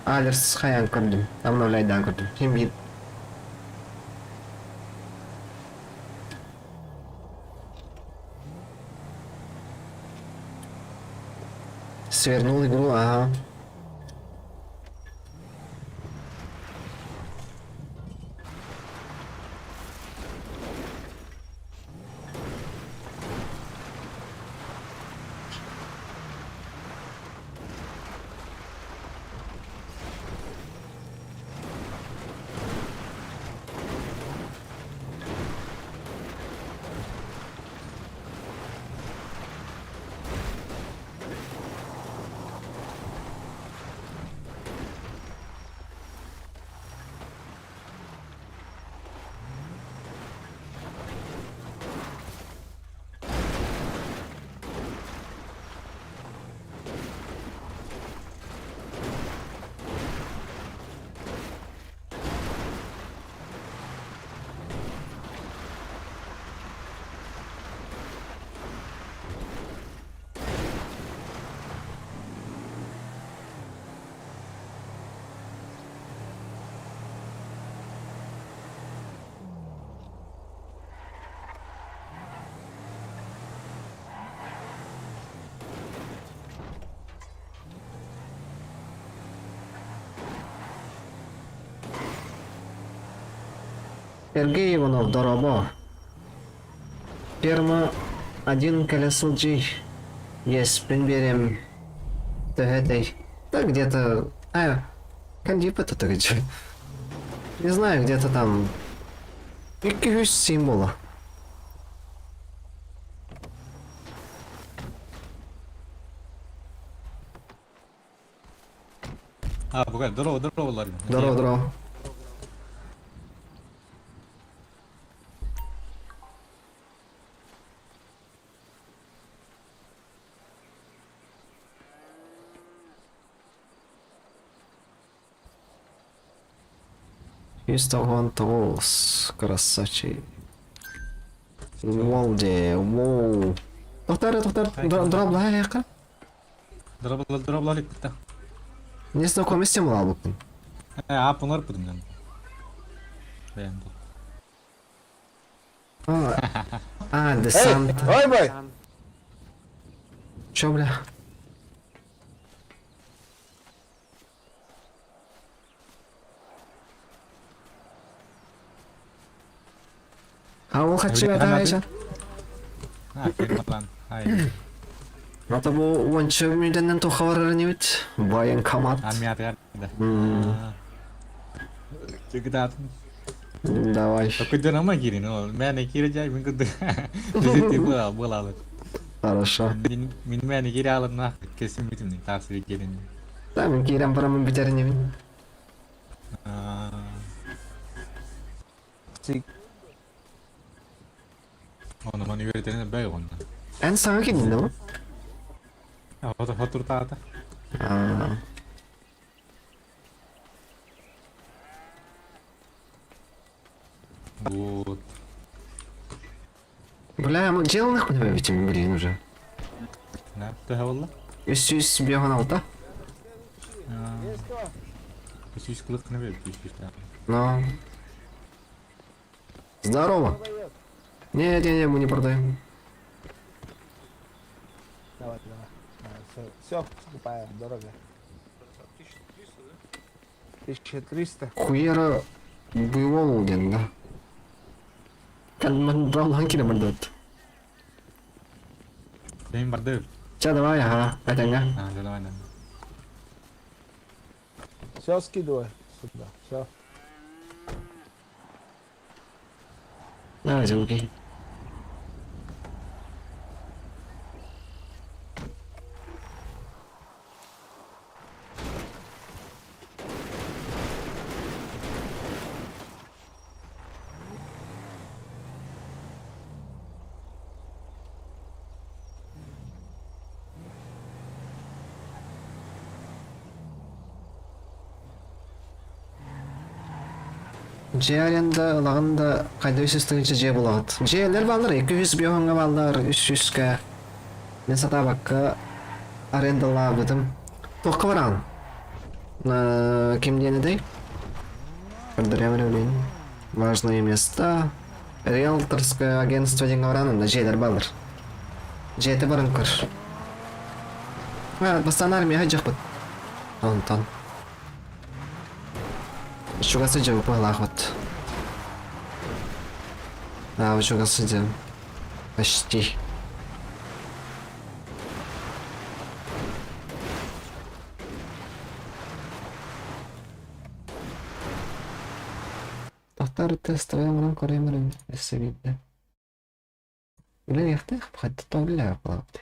Алерс хайаан көрдүм. Обновляйдаан көрдүм. Ким биир Свернул игру, ага. Сергей Иванов, дорообо. Ферма один кэлэ сылдьый. Иэспин биэриэм. Төһө этэй? Да где-то... А, кандипа-то где? Не знаю, где-то там... Икки символа. А, буга, здорово, здорово, Ларин. Здорово, здорово. Чисто тоҕус, красавчик. Уолде, воу. Тохтар, тохтар, дроблаһа Дроблали, Не знакомый с тем лабыкпын. Э, аап оҥорбутум дьон. Бэйэм бу. А, десант. Ой, бай! Чё, бля? А ол хаччы бата А, Ай. Ата бу уонча мүнүүтэннэн туохха барар инибит? Военкомат. Армиятыгар да. Чыгытаатын. Давай. Токуйдун киирин ол. Мээнэ киирэ дьай мин курдук. Визити была была. Хорошо. Мин мин мээнэ киирэ алынна кесим бүтүн тахсы киирин. Да, мин киирэн бараммын бүтэр инибин. Ону маны үөрэтэрин бэй онно. Эн саҥа киирдин да бу? Хото хотуртаата. Вот. Бля, мы деланных мы блин уже. Да, төһө буолла? Үс биохан алта. Үс кылык кына бер, үс Но. Здорово. Не, не, не, мы не продаем. Давай, давай. Все, скупаем, дорого. 1300. Хуера боевого ден, да. Кан брал кире бардат. Мен барды. Ча, давай, ага, это А, давай, да. Все скидывай сюда, все. Давай, окей. Дьиэ аренда ылаҕын да хайда үс тыһыынча дьиэ булаҕыт. Дьиэлэр бааллар, 200 биоһоҥҥо бааллар, 300-кэ. Мин сатаабакка арендалаабытым. Туохха бараҕын? Ким диэн этэй? Көрдөрүөм Важные места. Риэлторское агентство диэҥҥэ бараан онно дьиэлэр бааллар. Дьиэтэ баран көр. Бастаан армияҕа дьахпыт. Онтон. Чугас сылдьабыт быһалаахпыт. Аа, чугас сылдьабын. Почти. Тохтор тестовый оҥорон көрөйм эрэ өссө биирдэ. Үлэлиэхтээх хайдах үлэлээбит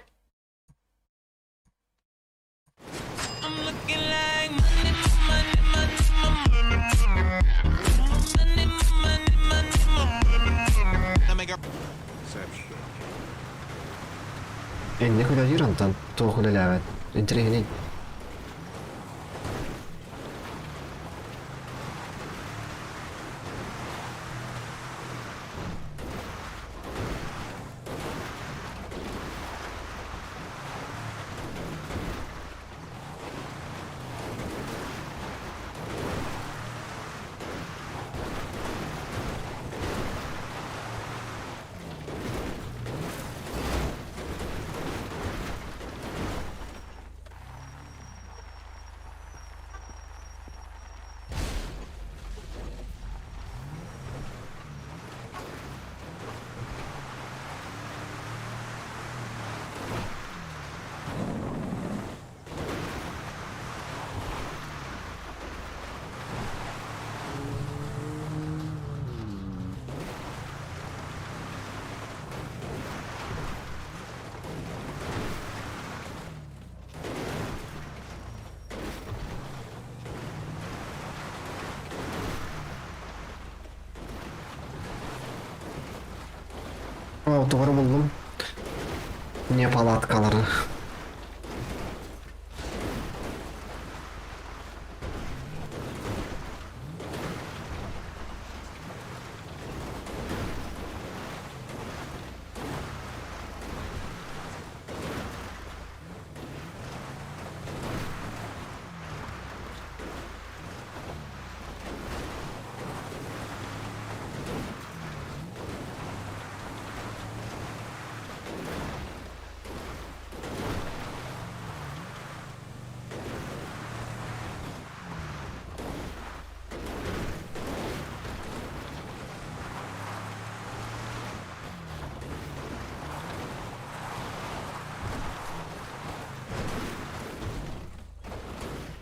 Инник үлэлиир онтон туох үлэлээбэт интэриэһинэй. О, doğru buldum. Не палаткалары.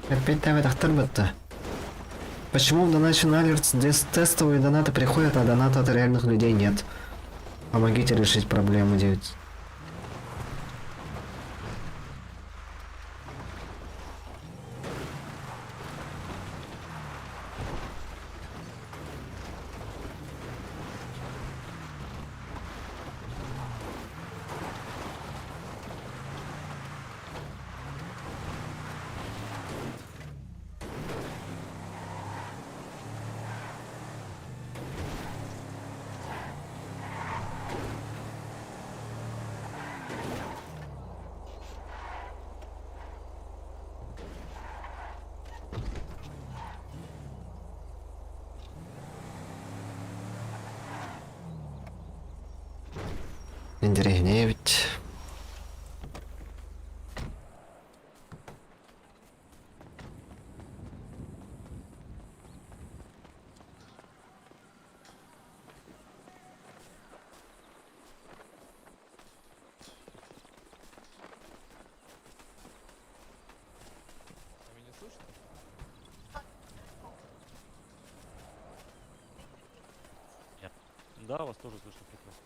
Эппиэттээбэтэхтэр батта. Почему в Donation Alerts здесь тестовые донаты приходят, а донаты от реальных людей нет? Помогите решить проблему 9. Интэриэһинэй эбит. А меня слышно? Да, вас тоже слышно прекрасно.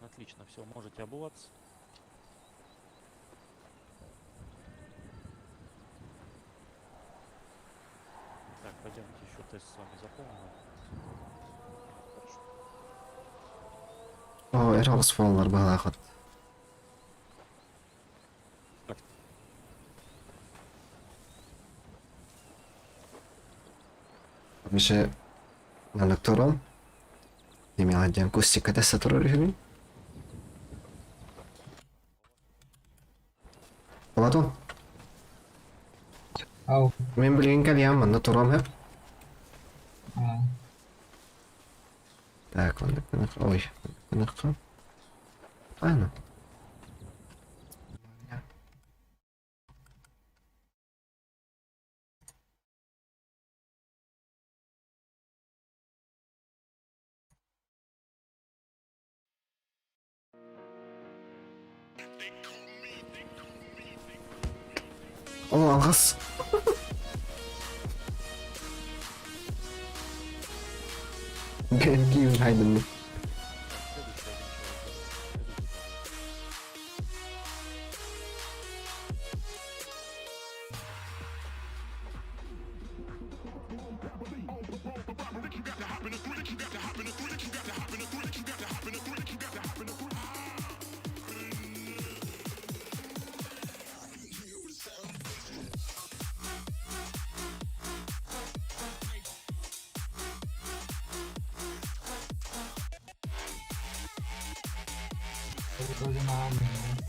Так, отлично, все, можете обуваться. Так, пойдемте еще тест с вами заполним. О, эрэ буоллар баҕалаахыт. Так. Вообще, на туром. Имела диэн акустика тэсэ турар үһүбүн. Платон, Ау. мин билигин кэлиэм манна туруом сөп. А, Так, маннык гынык. Ой, маннык гынык. Аны. О, алҕас. Киин хайдын. Следующий один человек. Следующий. Вроде на армию, да?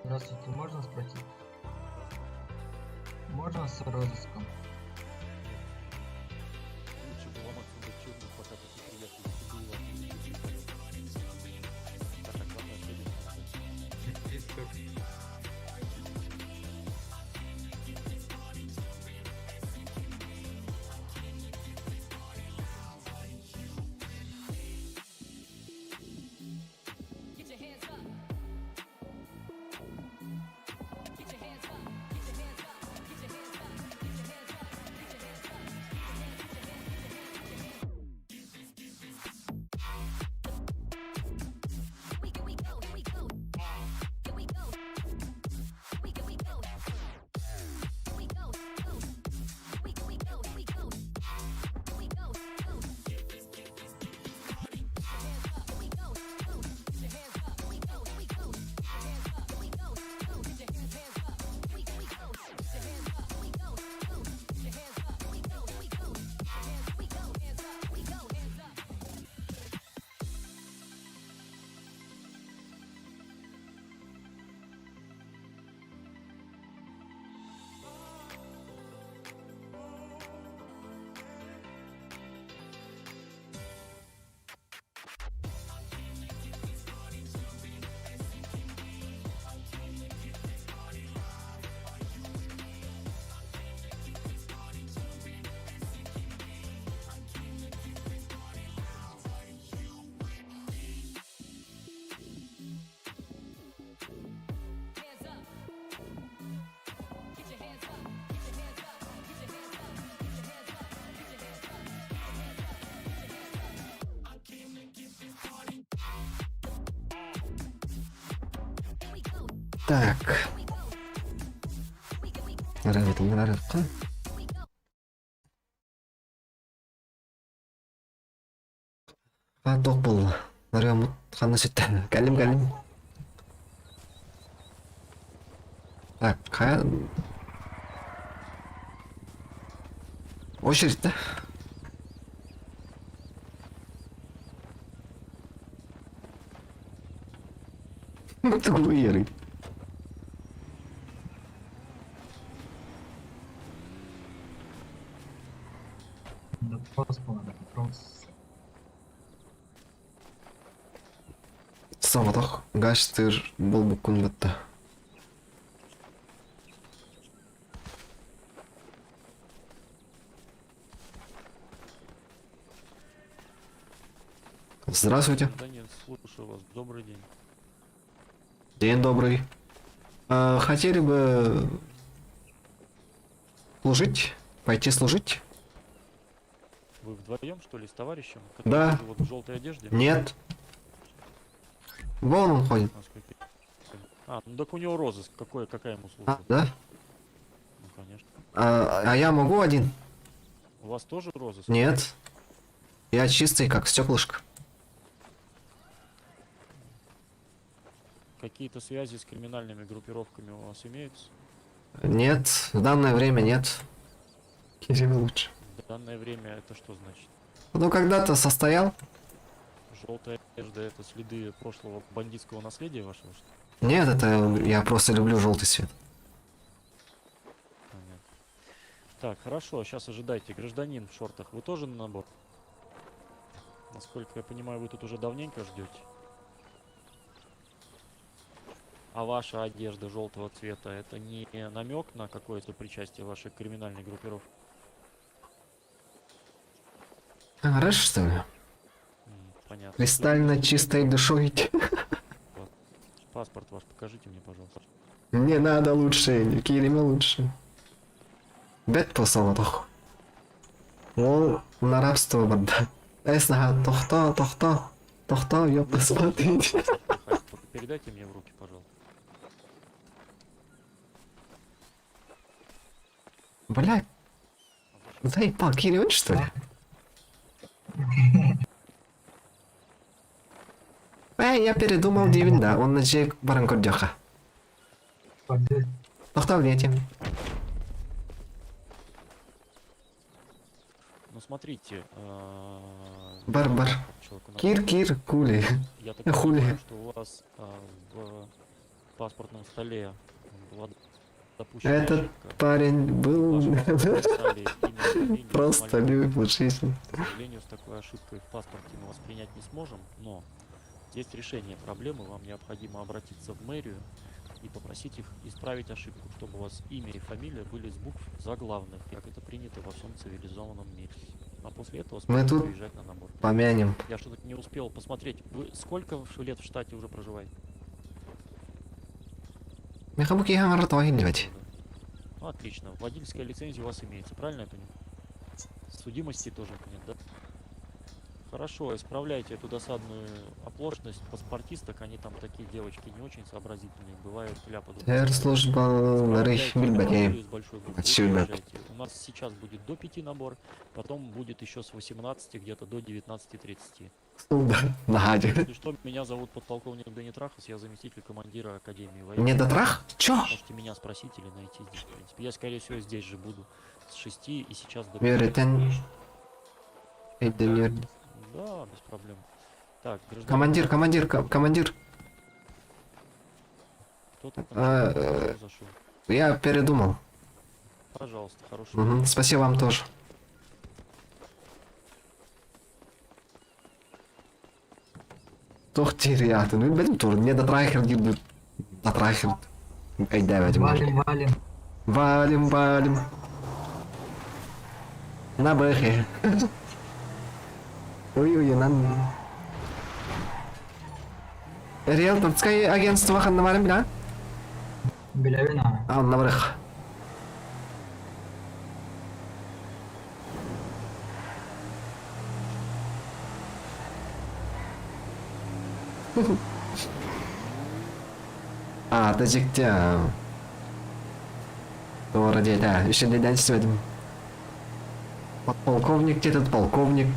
Здравствуйте, можно спросить? Можно с розыском? Лучше бы вам отсюда чирнуть, пока тут не приехали дебилы. Так, так, ладно, следующий. Так. Ырыабытын барыахха. А туох буолла? Ырыаммыт ханна сүттэ? Кэллим, кэллим. Так, хайа... Очередь, да? Тугу ыйарый? Допрос буолар, допрос. Соҕотох гаштыр буолбуккун батта. Здравствуйте. Гражданин, слушаю вас. Добрый день. День добрый. Хотели бы служить? Пойти служить? Вы вдвоем, что ли, с товарищем? Который Да. тоже вот в желтой одежде? Нет. Вон он ходит. Насколько я понимаю. А, ну так у него розыск. Какой, какая ему служба? А, да? Ну, конечно. А я могу один? У вас тоже розыск? Нет. Я чистый, как стеклышко. Какие-то связи с криминальными группировками у вас имеются? Нет, в данное время нет. Кирилл лучше. В данное время это что значит? Ну, когда-то состоял. Желтая одежда это следы прошлого бандитского наследия вашего, что ли? Нет, это я просто люблю желтый цвет. Понятно. Так, хорошо, сейчас ожидайте. Гражданин в шортах, вы тоже на набор? Насколько я понимаю, вы тут уже давненько ждете. А ваша одежда желтого цвета это не намек на какое-то причастие вашей криминальной группировки? Хорошо, что ли? Понятно. Кристально чистой душой. Паспорт ваш покажите мне, пожалуйста. Не надо лучше, Кириме лучше. Бет посолотох. Ол на рабство барда. Эс наха тохто, тохто, тохто, ёпта, смотрите. Передайте мне в руки, пожалуйста. Бля, заебал, Кирион, что ли? Эй, я передумал Дивин, да, он на джек баранкурдёха. Тохто, летим. Ну смотрите, Бар-бар. человеку надо. Кир-кир, кули. Я так Хули. понимаю, что у вас в паспортном столе была допущена Этот ошибка. парень был Ваш паспорт написали имя, фамилию, просто Смоленск. любит жизнь. К сожалению, с такой ошибкой в паспорте мы вас принять не сможем, но есть решение проблемы. Вам необходимо обратиться в мэрию и попросить их исправить ошибку, чтобы у вас имя и фамилия были с букв заглавных, как это принято во всем цивилизованном мире. А после этого Мы сможете тут приезжать на набор. помянем. Я что-то не успел посмотреть. Вы сколько лет в штате уже проживаете? Мехабуки хангар Ну, отлично. Водительская лицензия у вас имеется, правильно я понимаю? Судимости тоже нет, да? Хорошо, исправляйте эту досадную оплошность паспортисток, они там такие девочки не очень сообразительные, бывают ляпы. Тэр служба билбэтэ. Отсюда. У нас сейчас будет до 5 набор, потом будет еще с 18 где-то до 19.30. Да, Надя. Если что, меня зовут подполковник Дэнни Трахас, я заместитель командира Академии военных. Не дотрах? Чё? Можете меня спросить или найти здесь, в принципе. Я, скорее всего, здесь же буду с 6 и сейчас до Веритен. Эйдемир. Да, без проблем. Так, гражданин. Командир, командир, командир. Кто там А, зашел? Я передумал. Пожалуйста, хорошего. Угу, спасибо вам тоже. Тух тириатын, мен білдім тур, не дотрахер дейді. Дотрахер. Эй, давайте. Валим, валим. Валим, валим. На бэхе. Ой-ой, нам... Риэлторское агентство ханнамарым бля? Билявина. А, наврых. Аата дьикти Туора диэтэ, үчүгэйдэн истибэтим. Подполковник диэтэ полковник.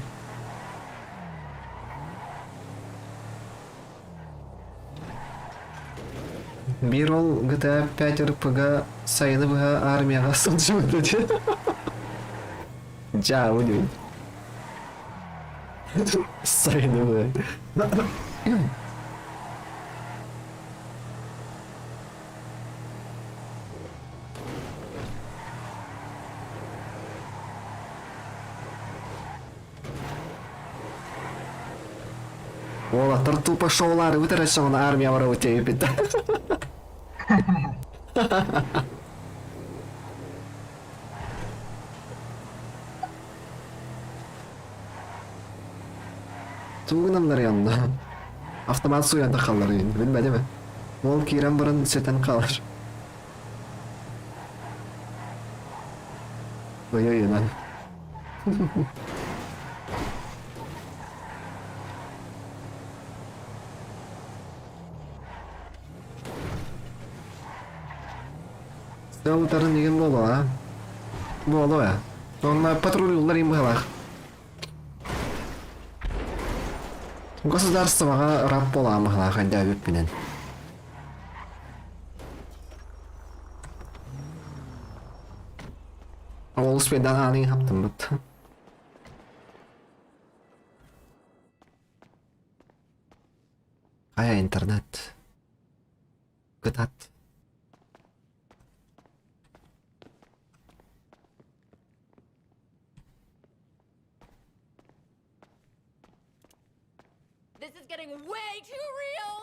Биир ол GTA 5 РПГ сайыны быһа армияҕа сылдьыбыта дии. Дьаабы диэн. Сайыны быһа. Уолаттар тупо шоуларыбыт эрэ соҕуна армия барабыт диэбиппит. Тугу гыналлар онно? Автомат суйан тахаллар билбэтим. Уол киирэн баран сүтэн хаалар. Ой-ойунан. Сыл утарын игин буолуо, Буолуо. Онно патруллар им быһалаах. Государствоҕа раб буолаан быһалаах өйдөөбүппүнэн. Ол успейдан аанын хаптыммыт. Хайа интернет. Кытат. This is getting way too real!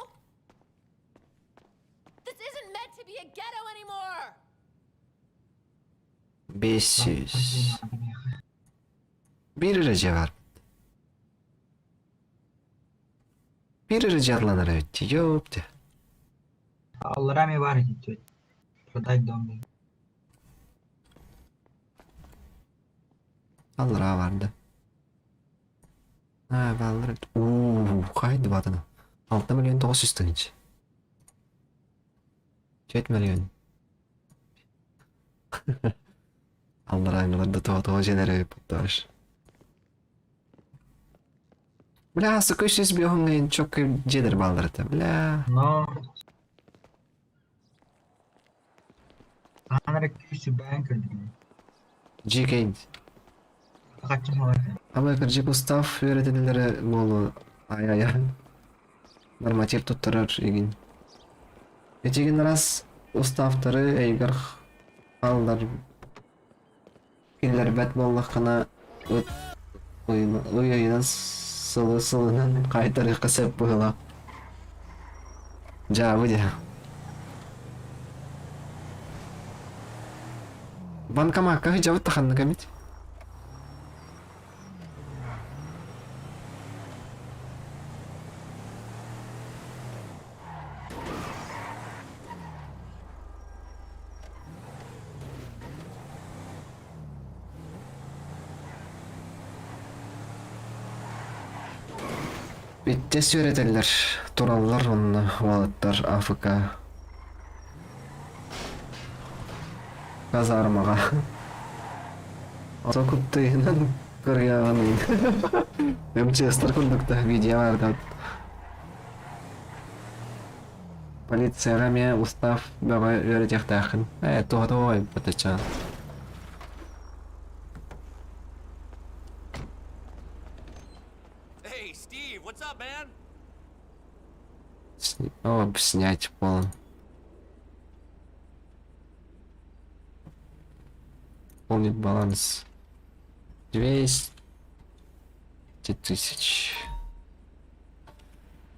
This isn't meant to be a ghetto anymore! 500. Биир эрэ дьиэ баар. Биир эрэ дьиэ атланар эбит дии, ёпте. Аллараа эмиэ баар ити Продать дом диэн. Аллараа баар да. Аа, бааллар эбит. Уу, хайды баатана. 6 миллион 900 тыһыынча. 4 миллион. Алларааҥҥылар да тоҕо-тоҕо дьиэлэр эбиппит товарищ. Бля, сука, 305 чётко дьиэлэр бааллар этэ, бля. Но Аан эрэ күүс сүрбээн көрдүм. GK. Хаччы салайда. Ама кырдьык устав үөрэтинилэрэ буолуо ай-ай норматив туттарар игин. Этигин раз уставтары эйгэр хааллар киллэрбэт буоллаххына ыт ый ыйынан сылы сылынан хаайтарыахха сөп быһыылаах. Дьаабы дии. Банкомакка сылдьабыт да ханнык эмит? Иччэ сүөрэтэллэр, тураллар онно уолаттар АФК казармаҕа. Ото куттайынан кырыйаҕын МЧСтар курдук да видео баар Полицияҕа эмиэ устав бөҕө үөрэтиэхтээххин. Ээ, туһата ой, бытыча. Hey, Steve, what's up, man? О, снять пол. Пополнить баланс. 200 тысяч.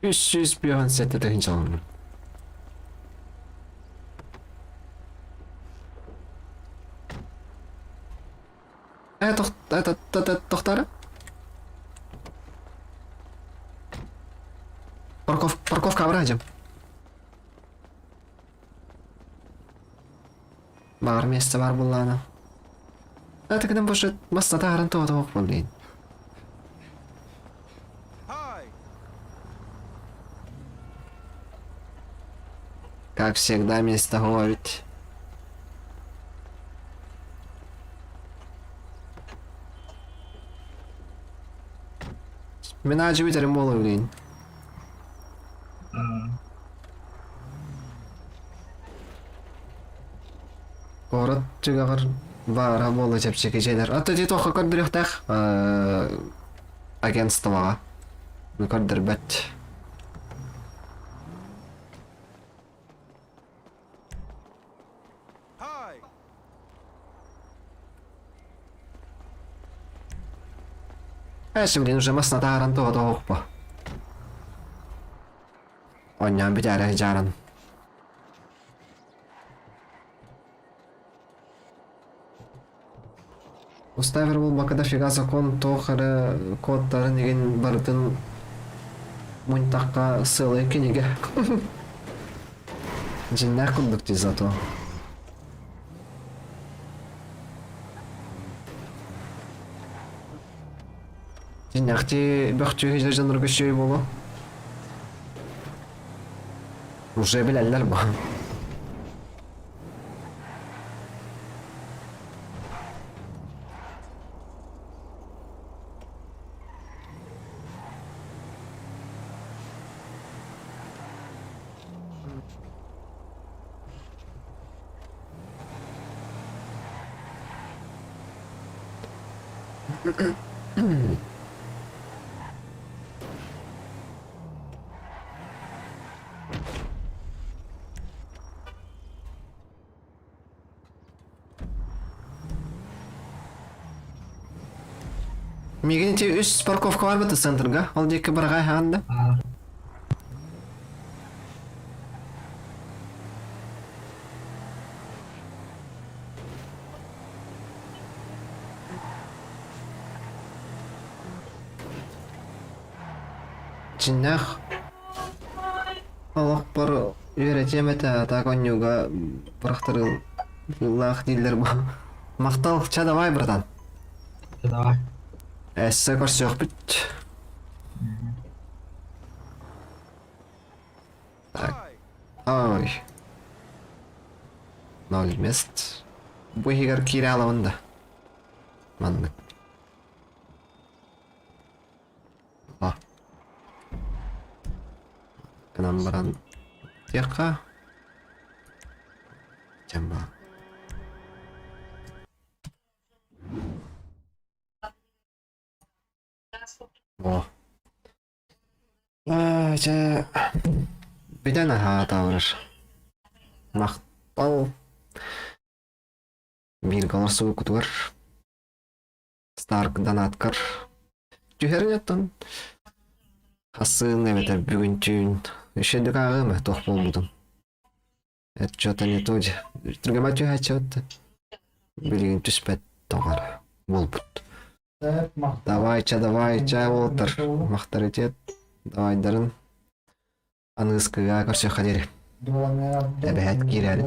357 тыһыынчаланна. Э, тохтары? Парков, парковка абыраадьым. Баҕар миэстэ баар буоллаҕына. Это гынан больше массата ааран тоҕо буоллун. Как всегда место говорит. Мин аадьы бүтэрим буола билигин. Куорат түгэҕэр баара буола чэпчэки дьиэлэр. Ата дии туохха көрдөрүөхтээх агентствоҕа. Көрдөрбөт. Эс, блин, уже масна тааран тоҕо тоҕохпо. Онньоон бүтээрэ дьааран. Уставер буолбакка дофига закон туох эрэ кодтарын игин барытын мунтахха сыалай кинигэ. Дьиннээх курдук дии зато. Дьиннэхти бөхтүүһү дьоннорго үчүгэй буолуо. Уже билэллэр бу. Миигин ити үс парковка бар быта центрга. Ол диэки бараҕай хаан да. Дьиннээх олохпор үөрэтиэм этэ, так онньууга бырахтарыылаах дииллэр бу. Махтал, ча давай, братан. Давай. Эссе көрсүөхпүт. Так. Ой. Ноль мест. Бу иһигэр киирэ алабын да. Маннык. А. Гынан баран тиэххэ. Чамба. О. Аа, чэ бүтэн аһаатаабырар. Махтал бииргэ олорсубуккутугар Старк донаткар түһэрин оттон хасыын эбэтэр бүгүн түүн үчүгэйдик ааҕыам ээ туох буолбутун. Это что-то не то түргэмэ түһээччи билигин түспэт тоҕо эрэ буолбут. Давай ча давай ча уолаттар махтаритет давайдарын аныгыскыга көрсүөххэ диэри. Эбэһээт киирээри.